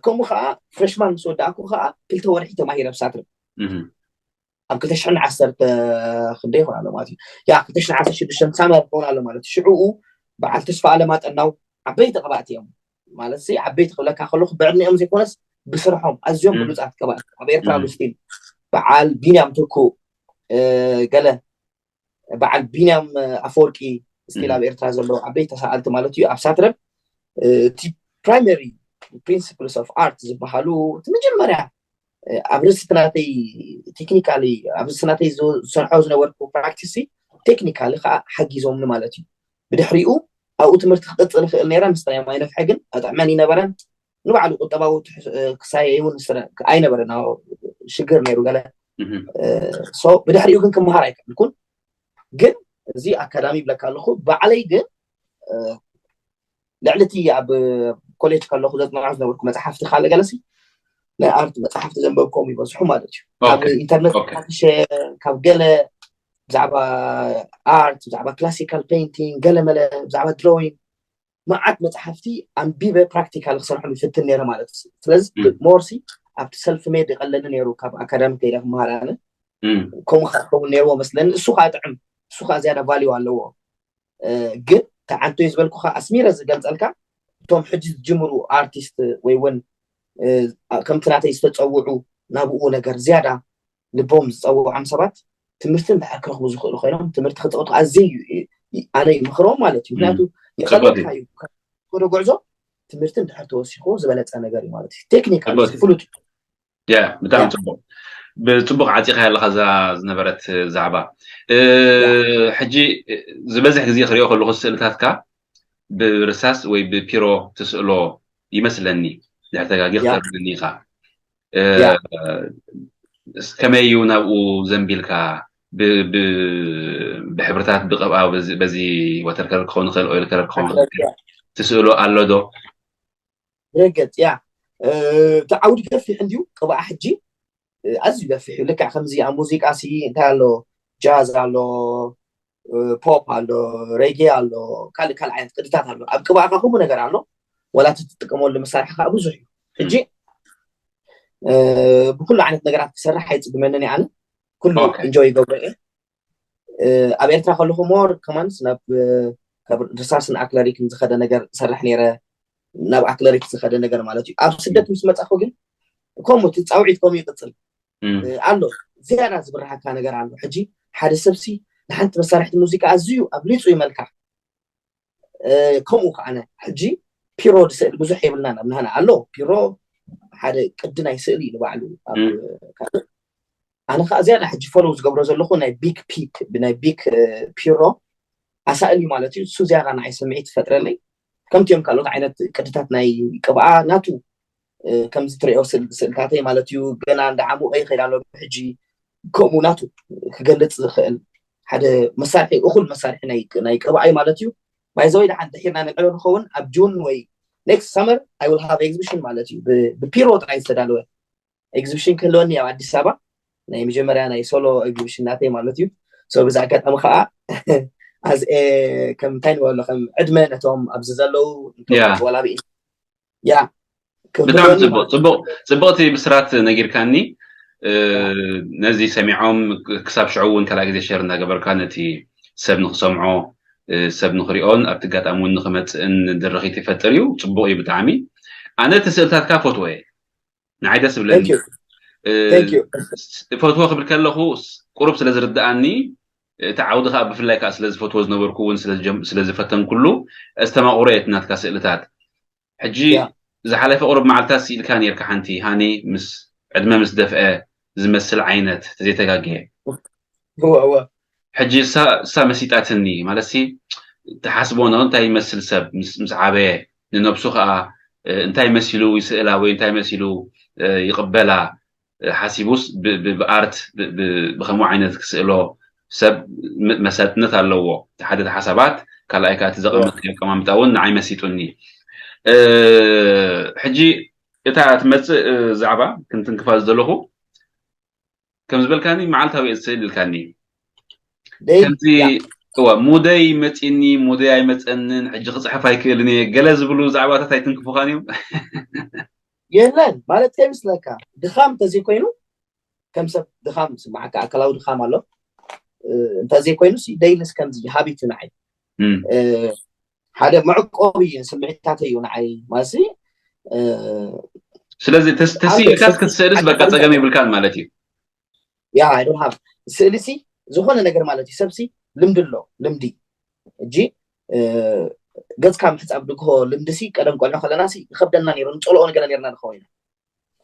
ከምኡ ከዓ ፍሬሽማን ምስ ወዳእኩ ከዓ ክልተ ወርሒ ተማሂረ ብሳትር እህ ኣብ ክልተ ሽሕን ዓሰርተ ክንደይ ይኾን ኣሎ ማለት እዩ ያ ክልተ ሽሕን ዓሰርተ ሽዱሽተ ሳመር ይኾን ኣሎ ማለት እዩ ሽዕኡ በዓል ተስፋ ኣለማጠናው ዓበይቲ ቀባእቲ እዮም ማለት ሲ ዓበይቲ ክብለካ ከለኹ ብዕድሚኦም ዘይኮነስ ብስርሖም ኣዝዮም እም። ብሉፃት ቀባእቲ ኣብ ኤርትራ እም። ኣሎ ስቲል በዓል ቢንያም ትኩ ገለ በዓል ቢንያም ኣፈወርቂ ስቲል እም። ኣብ ኤርትራ ዘለዉ ዓበይቲ ተሳኣልቲ ማለት እዩ ኣብ ሳትረብ እቲ primary principles of art ዝበሃሉ እቲ መጀመርያ ኣብ ርእሲ ናተይ ቴክኒካሊ ኣብ ርእሲ ናተይ ዝሰርሖ ዝነበርኩ ፕራክቲስ ቴክኒካሊ ከዓ ሓጊዞምኒ ማለት እዩ ብድሕሪኡ ኣብኡ ትምህርቲ ክቅፅል ይኽእል ነረ ምስ ናይ ማይነፍሐ ግን ኣጥዕመን ይነበረን ንባዕሉ ቁጠባዊ ክሳየ እውን ኣይነበረን ሽግር ነይሩ ገለ ብድሕሪኡ ግን ክመሃር ኣይክእልኩን ግን እዚ ኣካዳሚ ይብለካ ኣለኹ ባዕለይ ግን ልዕሊ እቲ ኣብ ኮሌጅ ከለኹ ዘፅንዖ ዝነበርኩ መፅሓፍቲ ካለ ገለሲ ናይ ኣርት መፅሓፍቲ ዘንበብኮም ይበዝሑ ማለት እዩ ካብ ኢንተርነት ካክሸ ካብ ገለ ብዛዕባ ኣርት ብዛዕባ ክላሲካል ፔይንቲንግ ገለመለ ብዛዕባ ድሮዊንግ መዓት መፅሓፍቲ ኣንቢበ ፕራክቲካል ክሰርሖም ይፍትን ነይረ ማለት እዩ ስለዚ ሞርሲ ኣብቲ ሰልፍ ሜድ ይቀለኒ ነይሩ ካብ ኣካዳሚ ከይደ ክመሃር ኣነ ከምኡ ከዓ ክኸውን ነይርዎ መስለኒ እሱ ከዓ ጥዕም እሱ ከዓ ዝያዳ ቫሊዩ ኣለዎ ግን ተዓንቶይ ዝበልኩካ ኣስሚረ ዝገልፀልካ እቶም ሕጂ ዝጅምሩ ኣርቲስት ወይ እውን ከምቲ ናተይ ዝተፀውዑ ናብኡ ነገር ዝያዳ ልቦም ዝፀውዖም ሰባት ትምህርቲ እንድሕር ክረኽቡ ዝኽእሉ ኮይኖም ትምህርቲ ክፀወቱ ኣዘዩ ኣነ ይምክሮም ማለት እዩ ምክንያቱ ይቀለልካ እዩ ወደ ጉዕዞ ትምህርቲ እንድሕር ተወሲኹ ዝበለፀ ነገር እዩ ማለት እዩ ቴክኒካል ፍሉጥ ያ ብጣዕሚ ፅቡቅ ብፅቡቅ ዓፂኻ ያለካ እዛ ዝነበረት ዛዕባ ሕጂ ዝበዝሕ ግዜ ክሪኦ ከለኩ ስእልታትካ ብርሳስ ወይ ብፒሮ ትስእሎ ይመስለኒ ድሕር ተጋጊ ክተርኒ ኢኻ ከመይ እዩ ናብኡ ዘንቢልካ ብሕብርታት ብቀብኣ በዚ ወተርከለር ክኸውን ይኽእል ኦይል ከለር ክኸውን ትስእሎ ኣሎ ዶ ብረገፅ ያ እቲ ዓውዲ ገፊሕ እንድዩ ቅብኣ ሕጂ ኣዝዩ ገፊሕ እዩ ልክዕ ከምዚ ኣብ ሙዚቃ ሲ እንታይ ኣሎ ጃዝ ኣሎ ፖፕ ኣሎ ሬጌ ኣሎ ካልእ ካልእ ዓይነት ቅድታት ኣሎ ኣብ ቅብኣኻ ከምኡ ነገር ኣሎ ወላ እቲ ትጥቀመሉ መሳርሒ ከዓ ብዙሕ እዩ ሕጂ ብኩሉ ዓይነት ነገራት ክሰርሕ ኣይፅግመንን ኣነ ኩሉ እንጆይ ይገብሮ እየ ኣብ ኤርትራ ከለኹ ሞር ከማንስ ናብ ካብ ርሳስን ኣክለሪክን ዝኸደ ነገር ሰርሕ ነይረ ናብ ኣክለሪክ ዝኸደ ነገር ማለት እዩ ኣብ ስደት ምስ መፃኹ ግን ከምኡ እቲ ፃውዒት ከምኡ ይቅፅል ኣሎ ዝያዳ ዝብርሃካ ነገር ኣሎ ሕጂ ሓደ ሰብሲ ንሓንቲ መሳርሕቲ ሙዚቃ ኣዝዩ ኣብሊፁ ይመልካ ከምኡ ከዓነ ሕጂ ፒሮ ዝስእል ብዙሕ የብልና ናብ ናህና ኣሎ ፒሮ ሓደ ቅዲ ናይ ስእሊ ንባዕሉ ኣነ ከዓ ዝያዳ ሕጂ ፎሎው ዝገብሮ ዘለኹ ናይ ቢክ ፒክ ብናይ ቢክ ፒሮ ኣሳእል እዩ ማለት እዩ እሱ ዝያዳ ንዓይ ስምዒት ትፈጥረለይ ከምቲ እዮም ካልኦት ዓይነት ቅድታት ናይ ቅብኣ ናቱ ከምዚ ትሪኦ ስእልታተይ ማለት እዩ ገና እንዳ ዓሙቀ ይኸይድ ኣሎ ሕጂ ከምኡ ናቱ ክገልፅ ዝኽእል ሓደ መሳርሒ እኹል መሳርሒ ናይ ቅብኣይ ማለት እዩ ባይዘወይ ደሓን ድሒርና ንዕሎ ንኸውን ኣብ ጁን ወይ ኔክስት ሰመር ኣይ ዊል ሃቭ ኤግዚቢሽን ማለት እዩ ብፒሮ ጥራይ ዝተዳለወ ኤግዚቢሽን ክህልወኒ ኣብ ኣዲስ ኣበባ ናይ መጀመርያ ናይ ሶሎ ኤግዚቢሽን ናተይ ማለት እዩ ሶ ብዚ ኣጋጣሚ ከዓ ኣዝ ከም እንታይ ንበሎ ከም ዕድመ ነቶም ኣብዚ ዘለዉ ወላቢ ያ ብጣዕሚ ፅቡቅ ፅቡቅ ፅቡቅቲ ብስራት ነጊርካኒ ነዚ ሰሚዖም ክሳብ ሽዑ እውን ካልኣ ግዜ ሸር እናገበርካ ነቲ ሰብ ንክሰምዖ ሰብ ንክሪኦን ኣብቲ ኣጋጣሚ እውን ንክመፅእን ድርኺት ይፈጥር እዩ ፅቡቅ እዩ ብጣዕሚ ኣነ እቲ ስእልታትካ ፈትዎ እየ ንዓይ ደስ ዝብለኒ ፈትዎ ክብል ከለኹ ቁሩብ ስለ ዝርድኣኒ እቲ ዓውዲ ከዓ ብፍላይ ከዓ ስለዝፈትዎ ዝነበርኩ እውን ስለዝፈተንኩሉ ኣስተማቕሮ እየ ናትካ ስእልታት ሕጂ ዝሓለፈ ቁሩብ መዓልታት ስኢልካ ነርካ ሓንቲ ሃኒ ምስ ዕድመ ምስ ደፍአ ዝመስል ዓይነት ተዘይተጋግየ ሕጂ እሳ መሲጣትኒ ማለት ሲ ትሓስቦ ነ እንታይ ይመስል ሰብ ምስ ዓበየ ንነብሱ ከዓ እንታይ መሲሉ ይስእላ ወይ እንታይ መሲሉ ይቅበላ ሓሲቡስ ብኣርት ብከምኡ ዓይነት ክስእሎ ሰብ መሳጥነት ኣለዎ ሓደ ሓሳባት ካልኣይ ከዓ እቲ ዘቐመጥ ኣቀማምጣ እውን ንዓይ መሲጡኒ ሕጂ እታ ትመፅእ ዛዕባ ክንትንክፋ ዝደለኹ ከም ዝበልካኒ መዓልታዊ እየ ዝስእል ኢልካኒ። ደይ ከምዚ እዋ ሙደይ መፂኒ፣ ሙደይ ኣይመፀንን፣ ሕጂ ክፅሕፍ ኣይክእልን እየ፣ ገለ ዝብሉ ዛዕባታት ኣይትንክፉኻን እዮም? የለን ማለት ከይመስለካ። ድኻም እንተዘይኮይኑ፣ ከም ሰብ ድኻም ስማዓካ፣ ኣካላዊ ድኻም ኣሎ። እ፣ እንተዘይኮይኑ ሲ ደይልስ ከምዚ ሃቢት እዩ ንዓይ። እም። እ፣ ሓደ መዕቆቢ እዩ፣ ስምዒታተይ እዩ ንዓይ ማለት ሲ። እ፣ ስለዚ ተስ- ተስኢልካስ ክትስእልስ በቃ ጸገም የብልካን ማለት እዩ። ያ፣ I don't have ስእሊ ሲ ዝኾነ ነገር ማለት እዩ። ሰብ ሲ ልምዲ ኣሎ፣ ልምዲ። እጂ እ፣ ገጽካ ምሕጻብ ድግሆ ልምዲ ሲ ቀደም ቆልዑ ከለና ሲ ይኸብደና ነይሩ፣ ንጸልኦ ነገር ነርና ንኸውን ኢና።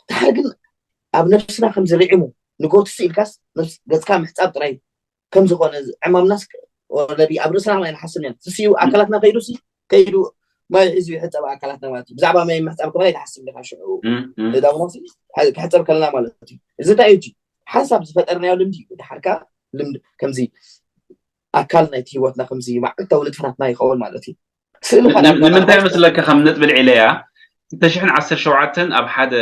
ድሓር ግን ኣብ ነብስና ከም ዝርዒሙ ንጎ ትስኢልካስ ነብስ- ገጽካ ምሕጻብ ጥራይ ከም ዝኾነ ዕማምናስ ኦልሬዲ ኣብ ርእስና ማይ ንሓስብ ነን። ትስዩ ኣካላትና ከይዱ ሲ ከይዱ ማይ ሒዙ ይሕጸብ ኣካላትና ማለት እዩ። ብዛዕባ ማይ ምሕጻብ ከማን ኣይትሓስብ ኢኻ ሽዑ እም፣ እም። ዳውና ሲ ክሕጸብ ከለና ማለት እዩ። እዚ እንታይ እዩ? እጂ ሓንሳብ ዝፈጠርናዮ ልምዲ እዩ። ድሓርካ ልምዲ ከምዚ ኣካል ናይቲ ህይወትና ከምዚ መዓልታዊ ንጥፈታትና ይኸውን ማለት እዩ። ስእሊ ን- ንምንታይ መስለካ ከም ነጥቢ ልዒለያ ክልተ ሽሕን ዓሰርተ ሸውዓተን ኣብ ሓደ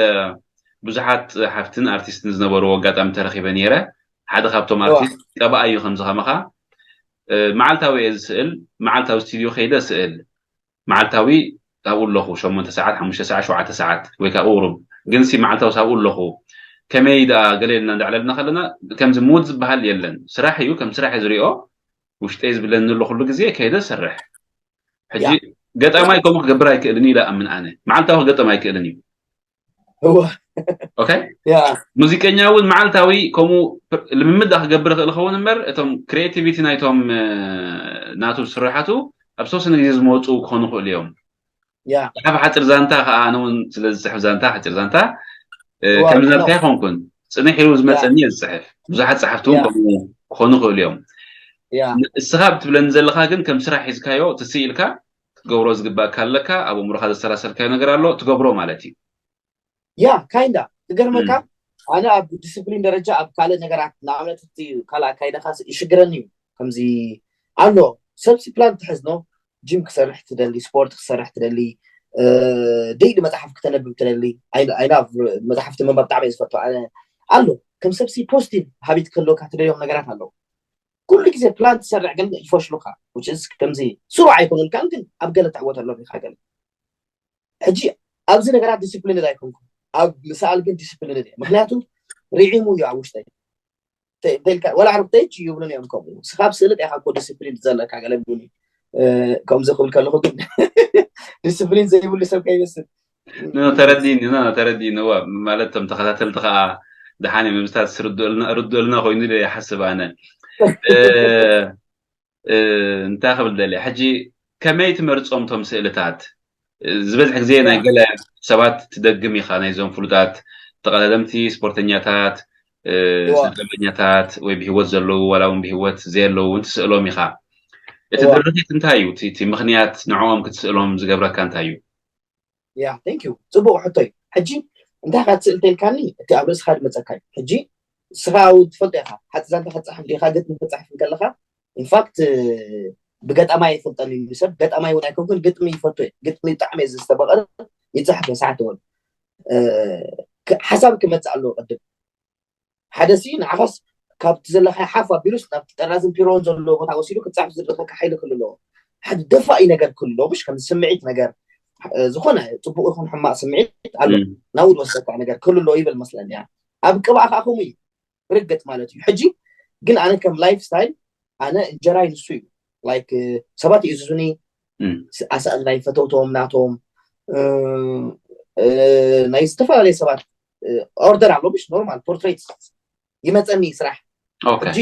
ብዙሓት ሓፍትን ኣርቲስትን ዝነበርዎ ኣጋጣሚ ተረኺበ ነይረ። ሓደ ካብቶም እዋ። ኣርቲስት ቀብኣ እዩ ከምዚ ከማኻ እ፣ መዓልታዊ እየ ዝስእል፣ መዓልታዊ ስቱድዮ ከይደ ስእል፣ መዓልታዊ ኣብኡ ኣለኹ ሸሞንተ ሰዓት ሓሙሽተ ሰዓት ሸውዓተ ሰዓት ወይ ከዓ ቁሩብ ግን ሲ መዓልታዊ ኣብኡ ኣለኹ። ከመይ ደኣ ገለ ኢልና እንዳዕለልና ከለና ከምዚ ሙድ ዝበሃል የለን። ስራሕ እዩ፣ ከም ስራሕ እየ ዝሪኦ። ውሽጠይ ዝብለኒ ኣሎ ኩሉ ግዜ ከይደ ሰርሕ። ሕጂ ያ። ገጣማይ ከምኡ ክገብር ኣይክእልን ኢለ ኣምን ኣነ። መዓልታዊ ክገጥም ኣይክእልን እዩ። እወ ኦኬ ያ ሙዚቀኛ እውን መዓልታዊ ከምኡ ፕ- ልምምድ ዳ ክገብር ይኽእል ይኸውን እምበር እቶም ክሪኤቲቪቲ ናይቶም እ፣ ናቱ ስራሓቱ ኣብ ዝተወሰነ ግዜ ዝመፁ ክኾኑ ይኽእሉ እዮም። ያ ጽሓፍ ሓፂር ዛንታ ከዓ ኣነ እውን ስለ ዝፅሕፍ ዛንታ ሓፂር ዛንታ እ፣ እዋ፣ ከም እዋ። ዝነብካ ኣይኮንኩን። ፅንሕ ኢሉ ዝመፀኒ እየ ዝፅሕፍ። ብዙሓት ፀሓፍቲ እውን ያ። ከምኡ ክኾኑ ይኽእሉ እዮም። ያ እስኻ ብትብለኒ ዘለኻ ግን ከም ስራሕ ሒዝካዮ ትስኢልካ ክትገብሮ ዝግባእካ ኣለካ። ኣብ ኣእምሮኻ ዘሰላሰልካዮ ነገር ኣሎ ትገብሮ ማለት እዩ። ያ ካይንዳ ክገርመካ እም። ኣነ ኣብ ዲስፕሊን ደረጃ ኣብ ካልእ ነገራት ንኣብነት እቲ ካልእ ኣካይዳኻ ይሽግረኒ እዩ። ከምዚ ኣሎ ሰብሲ ፕላን ትሕዝ ኖ ጂም ክሰርሕ ትደሊ፣ ስፖርት ክሰርሕ ትደሊ፣ ደይሊ መፅሓፍ ክተነብብ ትደሊ። ኣይና መፅሓፍቲ ምንባብ ብጣዕሚ እየ ዝፈቱ ኣነ። ኣሎ ከም ሰብሲ ፖዚቲቭ ሃቢት ክህልወካ ትደልዮም ነገራት ኣለዉ። ኩሉ ግዜ ፕላን ትሰርሕ ግን ይፈሽሉካ። Which is ከምዚ ስሩዕ ኣይኮኑልካን ግን ኣብ ገለ ትዕወተሎም ኢኻ። ገለ ሕጂ ኣብዚ ነገራት ዲስፕሊን ኣይኮንኩም። ኣብ ምስኣል ግን ዲስፕሊን እየ። ምክንያቱ ርዒሙ እዩ ኣብ ውሽጠይ። እንተ- እንተ ኢልካ ወላ ዓርክተይ ይብሉን እዮም ከምኡ። ስኻ ኣብ ስእሊ ዲኻ እኮ ዲስፕሊን ዘለካ ገለ ብሉኒ። እ፣ ከምዚ ክብል ከለኹ ግን ዲስፕሊን ዘይብሉ ሰብ ከይመስል። ኖ፣ ተረዲኒ ኖ፣ ተረዲኒ እዋ። ማለት እቶም ተኸታተልቲ ከዓ ደሓን እዮም ምስታት ርድኡልና ርድኡልና ኮይኑ ኢለ ይሓስብ ኣነ። እ፣ እ፣ እንታይ ክብል ደልየ ሕጂ ከመይ ትመርፆም እቶም ስእልታት? ዝበዝሕ ግዜ ናይ ያ። ገለ ሰባት ትደግም ኢኻ፣ ናይዞም ፍሉጣት ተቐዳደምቲ ስፖርተኛታት፣ እ፣ እዋ። ስነጥበበኛታት ወይ ብህይወት ዘለዉ ዋላ እውን ብህይወት ዘየለዉ እውን ትስእሎም ኢኻ። እቲ እዋ። ድርኺት እንታይ እዩ? እቲ እቲ ምኽንያት ንዕኦም ክትስእሎም ዝገብረካ እንታይ እዩ? ያ thank you፣ ፅቡቅ ሕቶ እዩ። ሕጂ እንታይ ካ ትስእል ተልካኒ እቲ ኣብ ርእስኻ ዝመፀካ እዩ። ሕጂ ስኻ እውን ትፈልጦ ኢኻ ሓፂር ዛንታ ክትፅሓፍ ዲኻ ግጥሚ ክትፅሓፍ እንከለኻ ኢንፋክት ብገጣማይ ይፈልጠኒ እዩ ሰብ። ገጣማይ እውን ኣይኮንኩን፣ ግጥሚ ይፈቱ እየ። ግጥሚ ብጣዕሚ እየ ዝተበቐረ ይፅሕፍ እየ ሰዓት እውን እ፣ ክ- ሓሳብ ክመፅእ ኣለዎ ቅድም። ሓደ ሲ ንዓኻስ ካብቲ ዘለካ ሓፍ ኣቢሉስ ናብቲ ጠራዝን ፒሮን ዘለዎ ቦታ ወሲዱ ክትፅሕፍ ዝድርኸካ ሓይሊ ክህሉ ኣለዎ። ሓደ ደፋኢ ነገር ክህሉ ኣለዎ፣ ምሽ ከም ስምዒት ነገር እ፣ ዝኾነ ፅቡቅ ይኹን ሕማቅ ስምዒት ኣሎ እም። ናብኡ ዝወስደካ ነገር ክህሉ ኣለዎ ይብል መስለኒ። ኣብ ቅብኣ ከዓ ከምኡ እዩ ርግጥ ማለት እዩ። ሕጂ ግን ኣነ ከም ላይፍ ስታይል ኣነ እንጀራይ ንሱ እዩ። ላይክ ሰባት ይእዝዙኒ እም። ኣሳእልና ይፈተውቶም ናቶም እ፣ እ፣ ናይ ዝተፈላለዩ ሰባት ኦርደር ኣሎ ምሽ ኖርማል ፖርትሬት ይመፀኒ ስራሕ ኦኬ። ሕጂ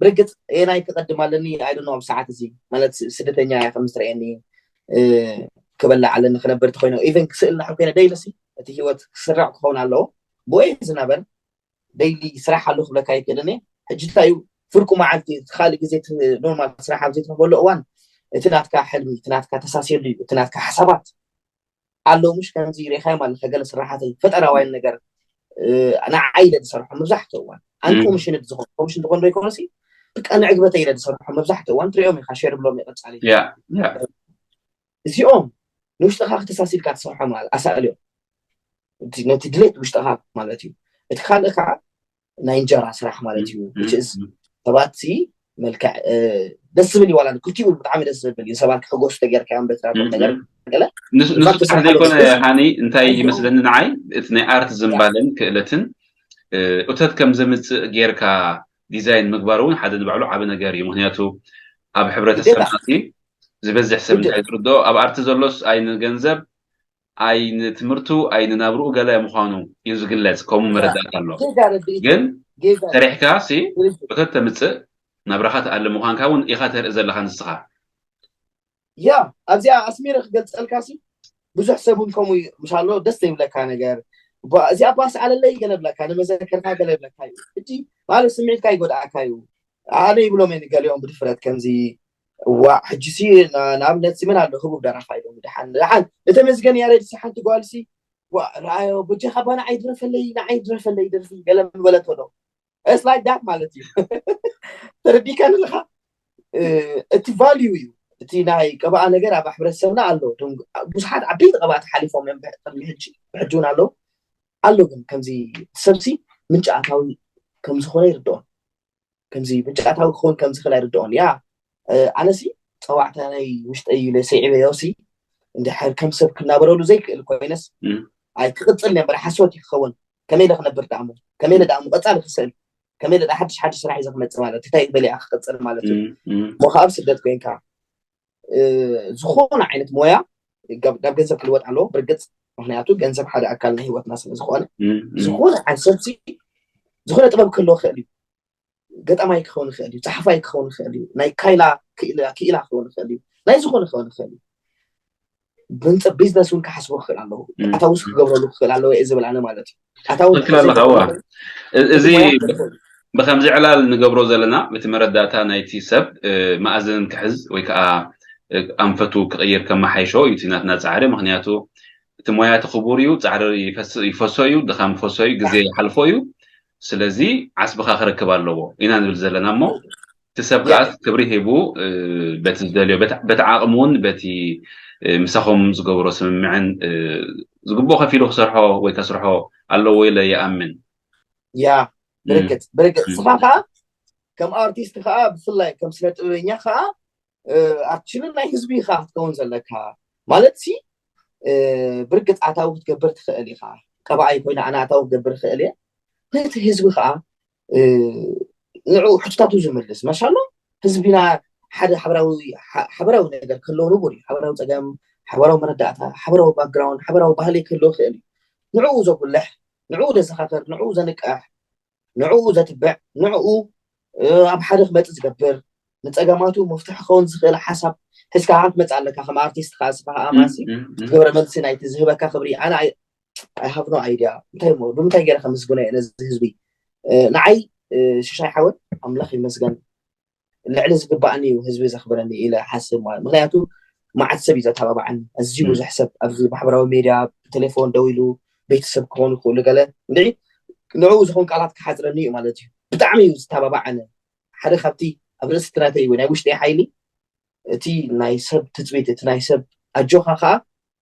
ብርግፅ ኤናይ ክቐድም ኣለኒ ኣይደኖ ኣብ ሰዓት እዚ ማለት ስ- ስደተኛ እያ ከም ዝትረየኒ እ፣ ክበላ ኣለኒ ክነበር ተኮይኖ ኢቨን ክስእል ናሕር ኮይነ ደይለሲ እቲ ህይወት ክስራዕ ክኸውን ኣለዎ ብወይ ዝነበር ደይሊ ስራሕ ኣሎ ክብለካ ይክእልን እየ። ሕጂ እንታይ እዩ ፍርቁ መዓልቲ እቲ ካልእ ግዜ እቲ ኖርማል ስራሕ ኣብ ዘይትረክበሉ እዋን እቲ ናትካ ሕልሚ እቲ ናትካ ተሳሲሉ እዩ እቲ ናትካ ሓሳባት ኣለዉ ምሽ ከምዚ ሪኢኻዮም ኣለካ ገለ ስራሓተይ ፈጠራዋይን ነገር እ፣ ንዓይ ኢለ ዝሰርሖ መብዛሕትኡ እዋን ኣን እም። ኮሚሽን ዝኾን ኮሚሽን ዝኾን ዘይኮነሲ ብቃ ንዕግበተይ ኢለ ዝሰርሖ መብዛሕትኡ እዋን ትሪኦም ኢኻ ሸር ብሎም ይቐጻሊ ያ ያ እዚኦም ንውሽጥኻ ክተሳሲልካ ትሰርሖ ማለት ኣሳእልዮም እቲ ነቲ ድሌት ውሽጥኻ ማለት እዩ። እቲ ካልእ ከዓ ናይ እንጀራ ስራሕ ማለት እዩ። Which is ሰባት ሲ መልክዕ ደስ ዝብል ይዋላ ክልቲኡ ብጣዕሚ ደስ ዝብል እዩ። ሰባት ክሕጎሱ ተገርካ እዮም በትራቶም ነገር ገለ ንሱ ዘይኮነ ሃኒ እንታይ ይመስለኒ ንዓይ እቲ ናይ ኣርት ዝንባለን ክእለትን እቶት ከም ዘምፅእ ጌርካ ዲዛይን ምግባር እውን ሓደ ንባዕሉ ዓብ ነገር እዩ። ምክንያቱ ኣብ ሕብረተሰብ ዝበዝሕ ሰብ እንታይ ዝርድኦ ኣብ ኣርቲ ዘሎስ ኣይ ንገንዘብ ኣይ ንትምህርቱ ኣይ ንናብርኡ ገለ ምዃኑ እዩ ዝግለጽ። ከምኡ መረዳእታ ኣሎ። ግን ሰሪሕካ ሲ እቶት ተምፅእ ናብራኻ ትኣሊ ምዃንካ እውን ኢኻ ተርኢ ዘለኻ ንስኻ። ያ ኣብዚኣ ኣስሚረ ክገልፀልካ ሲ ብዙሕ ሰብ እውን ከምኡ ምሻሎ ደስ ዘይብለካ ነገር እዚኣ ባስ ኣለለይ ገለ ብለካ ንመዘከርካ ገለ ብለካ እዩ። እቲ ማለት ስምዒትካ ይጎድኣካ እዩ። ኣነ ይብሎም ገሊኦም ብድፍረት ከምዚ ዋ ሕጂ ሲ ንኣብነት ሲ መን ኣሎ ህቡብ ደራፋ ኢሎም ድሓን ድሓን ንተመስገን ያሬድ ሲ ሓንቲ ጓል ሲ ዋ ረኣዮ በጃኻ ባ ንዓይ ድረፈለይ ንዓይ ድረፈለይ ደርፊ ገለ ምበለቶ ዶ እስ ላይክ ዳት ማለት እዩ። ተረዲካ ንለኻ እቲ ቫልዩ እዩ። እቲ ናይ ቀባኣ ነገር ኣብ ሕብረተሰብና ኣሎ። ብዙሓት ዓበይቲ ቀባእቲ ሓሊፎም እዮም ብሕጂ እውን ኣለዉ ኣሎ ግን ከምዚ ሰብሲ ምንጭ ኣታዊ ከምዝኾነ ይርድኦም ከምዚ ምንጭ ኣታዊ ክኸውን ከምዝኽእል ኣይርድኦን ያ ኣነሲ ፀዋዕታ ናይ ውሽጠይ ኢለ ስዒበዮ ሲ እንድሕር ከም ሰብ ክናበረሉ ዘይክእል ኮይነስ ኣይ ክቅፅል ነበር ሓሶት እዩ ክኸውን ከመይ ኢለ ክነብር ዳእሞ ከመይ ኢለ ዳእሞ ቀፃሊ ክስእል ከመይ ኢለ ሓድሽ ሓድሽ ስራሕ ይዘ ክመፅእ ማለት እንታይ በሊዓ ክቅፅል ማለት እዩ ሞ ከዓ ኣብ ስደት ኮይንካ ዝኾነ ዓይነት ሞያ ናብ ገንዘብ ክልወጥ ኣለዎ ብርግፅ ምክንያቱ ገንዘብ ሓደ ኣካል ናይ ህይወትና ስለ ዝኾነ ዝኾነ ዓይነት ሰብሲ ዝኾነ ጥበብ ክህልዎ ክእል እዩ ገጣማይ ክኸውን ይኽእል እዩ፣ ፀሓፋይ ክኸውን ይኽእል እዩ፣ ናይ ካይላ ክኢላ ክኢላ ክኸውን ይኽእል እዩ፣ ናይ ዝኾነ ክኸውን ይኽእል እዩ። ብንፀ ቢዝነስ እውን ክሓስቦ ክኽእል ኣለዎ፣ ኣታውስ ክገብረሉ ክኽእል ኣለዎ እየ ዝብል ኣነ ማለት እዩ። ኣታዊ ትኽክል ኣለኻ። እዋ፣ እ- እዚ ብከምዚ ዕላል ንገብሮ ዘለና በቲ መረዳእታ ናይቲ ሰብ እ፣ መኣዘን ክሕዝ ወይ ከዓ እ፣ ኣንፈቱ ክቕይር ከመሓይሾ እዩ እቲ ናትና ፃዕሪ። ምክንያቱ እቲ ሞያ እቲ ክቡር እዩ፣ ፃዕሪ ይፈስ- ይፈሶ እዩ፣ ድኻም ይፈሶ እዩ፣ ግዜ ይሓልፎ እዩ። ስለዚ ዓስብኻ ክረክብ ኣለዎ ኢና ንብል ዘለና እሞ እቲ ሰብ ከዓ ክብሪ ሂቡ እ፣ በቲ ዝደልዮ በቲ በቲ ዓቕሙን በቲ እ፣ ምሳኹም ዝገብሮ ስምምዕን እ፣ ዝግብኦ ከፊሉ ክሰርሖ ወይ ከስርሖ ኣለዎ ኢለ ይኣምን። ያ ብርግፅ ብርግፅ ስኻ ከዓ ከም ኣርቲስት ከዓ ብፍላይ ከም ስነ ጥበበኛ ከዓ ኣክቹሊ ናይ ህዝቢ ኢኻ ክትከውን ዘለካ ማለት ሲ ብርግፅ ኣታዊ ክትገብር ትኽእል ኢኻ ቀባኣይ ኮይነ ኣነ ኣታዊ ክገብር ይኽእል እየ ነቲ ህዝቢ ከዓ ንዑ ሕቶታቱ ዝምልስ መሻሎ ህዝቢና ሓደ ሓበራዊ ነገር ክህልዎ ንቡር እዩ ሓበራዊ ፀገም ሓበራዊ መረዳእታ ሓበራዊ ባክግራውንድ ሓበራዊ ባህሊ ክህልዎ ይኽእል እዩ ንዕኡ ዘጉልሕ ንዕኡ ዘዘኻኸር ንዕኡ ዘንቅሕ ንዕኡ ዘትብዕ ንዕኡ ኣብ ሓደ ክመፅእ ዝገብር ንፀገማቱ መፍትሒ ክኸውን ዝኽእል ሓሳብ ሒዝካ ከዓ ትመፅእ ኣለካ ከም ኣርቲስት ከዓ ስኻ ኣማሲ ግብረ መልሲ ናይቲ ዝህበካ ክብሪ ኣነ ኣይሃፍኖ ኣይድያ እንታይ እሞ ብምንታይ ገይረ ከምስግኖ እየ ነዚ ህዝቢ ንዓይ ሽሻይ ሓወት ኣምላኽ ይመስገን ልዕሊ ዝግባኣኒ እዩ ህዝቢ ዘኽብረኒ ኢለ ሓስብ ማለት ምክንያቱ መዓት ሰብ እዩ ዘተባባዓኒ ኣዝዩ ብዙሕ ሰብ ኣብዚ ማሕበራዊ ሜድያ ብቴሌፎን ደው ኢሉ ቤተሰብ ክኾኑ ይኽእሉ ገለ እንድዒ ንዕኡ ዝኾን ቃላት ክሓፅረኒ እዩ ማለት እዩ ብጣዕሚ እዩ ዝተባባዓኒ ሓደ ካብቲ ኣብ ርእሲ ትናተይ ወይ ናይ ውሽጢ ሓይሊ እቲ ናይ ሰብ ትፅቢት እቲ ናይ ሰብ ኣጆኻ ከዓ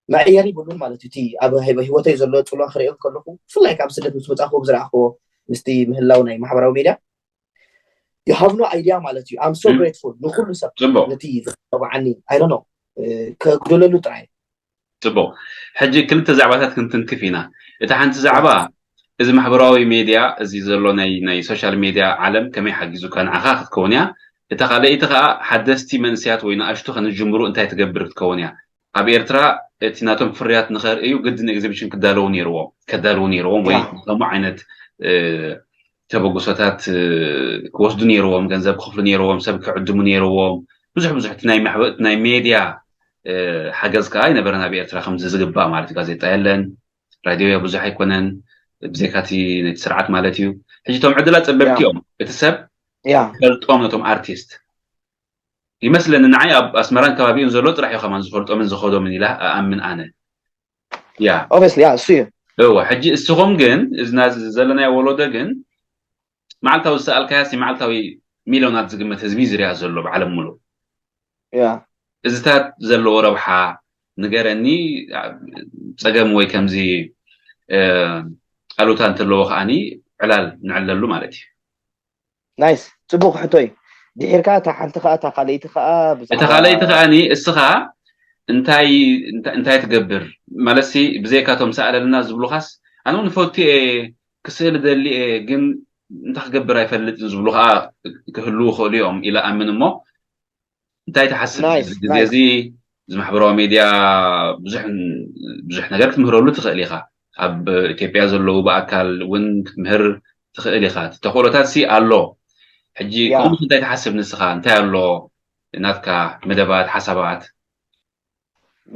መዕየሪ ይብሉን ማለት እዩ እቲ ኣብ ህይወተይ ዘሎ ፅልዋ ክሪኦ ከለኹ ብፍላይ ካብ ስደት ምስ መፃኹ ዝረኣኽዎ ምስቲ ምህላው ናይ ማሕበራዊ ሜድያ you have no idea ማለት እዩ I'm so grateful ንኩሉ ሰብ ነቲ ዘተባባዓኒ I don't know ከጉደለሉ ጥራይ ፅቡቅ ሕጂ ክልተ ዛዕባታት ክንትንክፍ ኢና እታ ሓንቲ ዛዕባ እዚ ማሕበራዊ ሜድያ እዚ ዘሎ ናይ ናይ ሶሻል ሜድያ ዓለም ከመይ ሓጊዙካ ንዓኻ ክትከውን እያ እታ ካልኣይቲ ከዓ ሓደስቲ መንስያት ወይ ንኣሽቱ ከንጅምሩ እንታይ ትገብር ክትከውን እያ ኣብ ኤርትራ እቲ ናቶም ፍርያት ንኸርእዩ ግድን ኤግዚቢሽን ክዳለዉ ነይርዎም ከዳልዉ ነይርዎም ወይ ከምኡ ዓይነት ተበግሶታት ክወስዱ ነይርዎም ገንዘብ ክኽፍሉ ነይርዎም ሰብ ክዕድሙ ነይርዎም ብዙሕ ብዙሕ እቲ ናይ ማሕበ- ናይ ሜድያ ሓገዝ ከዓ ኣይነበረን ኣብ ኤርትራ ከምዚ ዝግባእ ማለት እዩ ጋዜጣ የለን ራድዮ ብዙሕ ኣይኮነን ብዘይካቲ ነቲ ስርዓት ማለት እዩ ሕጂ እቶም ዕድላት ፀበብቲ እዮም እቲ ሰብ ፈልጦም ነቶም ኣርቲስት ይመስለኒ ንዓይ ኣብ ኣስመራን ከባቢኡን ዘሎ ጥራሕ እዩ ከማን ዝፈልጦምን ዝኸዶምን ኢላ ኣኣምን ኣነ ያ obviously ያ እሱ እዩ እወ ሕጂ እስኹም ግን እዝና ዘለናዮ ወለዶ ግን መዓልታዊ ዝሰኣልካያ ሲ መዓልታዊ ሚሊዮናት ዝግመት ህዝቢ ዝርያ ዘሎ ብዓለም ሙሉ ያ እዝታት ዘለዎ ረብሓ ንገረኒ ፀገም ወይ ከምዚ ኣሉታ እንተለዎ ከዓኒ ዕላል ንዕለሉ ማለት እዩ። ናይስ፣ ፅቡቅ ሕቶ እዩ። ድሒርካ እታ ሓንቲ ከዓ እታ ካልኣይቲ ከዓ እታ ካልኣይቲ ከዓኒ እስኻ እንታይ እንታይ ትገብር ማለት ሲ ብዘይካቶም ሰኣለልና ዝብሉኻስ ኣነ እውን ፈቱ እየ ክስእል ደሊ እየ ግን እንታይ ክገብር ኣይፈልጥን ዝብሉ ከዓ ክህልዉ ይኽእሉ እዮም ኢለ ኣምን እሞ እንታይ ትሓስብ ግዜ እዚ እዚ ማሕበራዊ ሜድያ ብዙሕ ነገር ክትምህረሉ ትኽእል ኢኻ ኣብ ኢትዮጵያ ዘለዉ ብኣካል እውን ክትምህር ትኽእል ኢኻ ተኽእሎታት ሲ ኣሎ ሕጂ ከምኡ እንታይ ትሓስብ ንስኻ እንታይ ኣሎ ናትካ መደባት ሓሳባት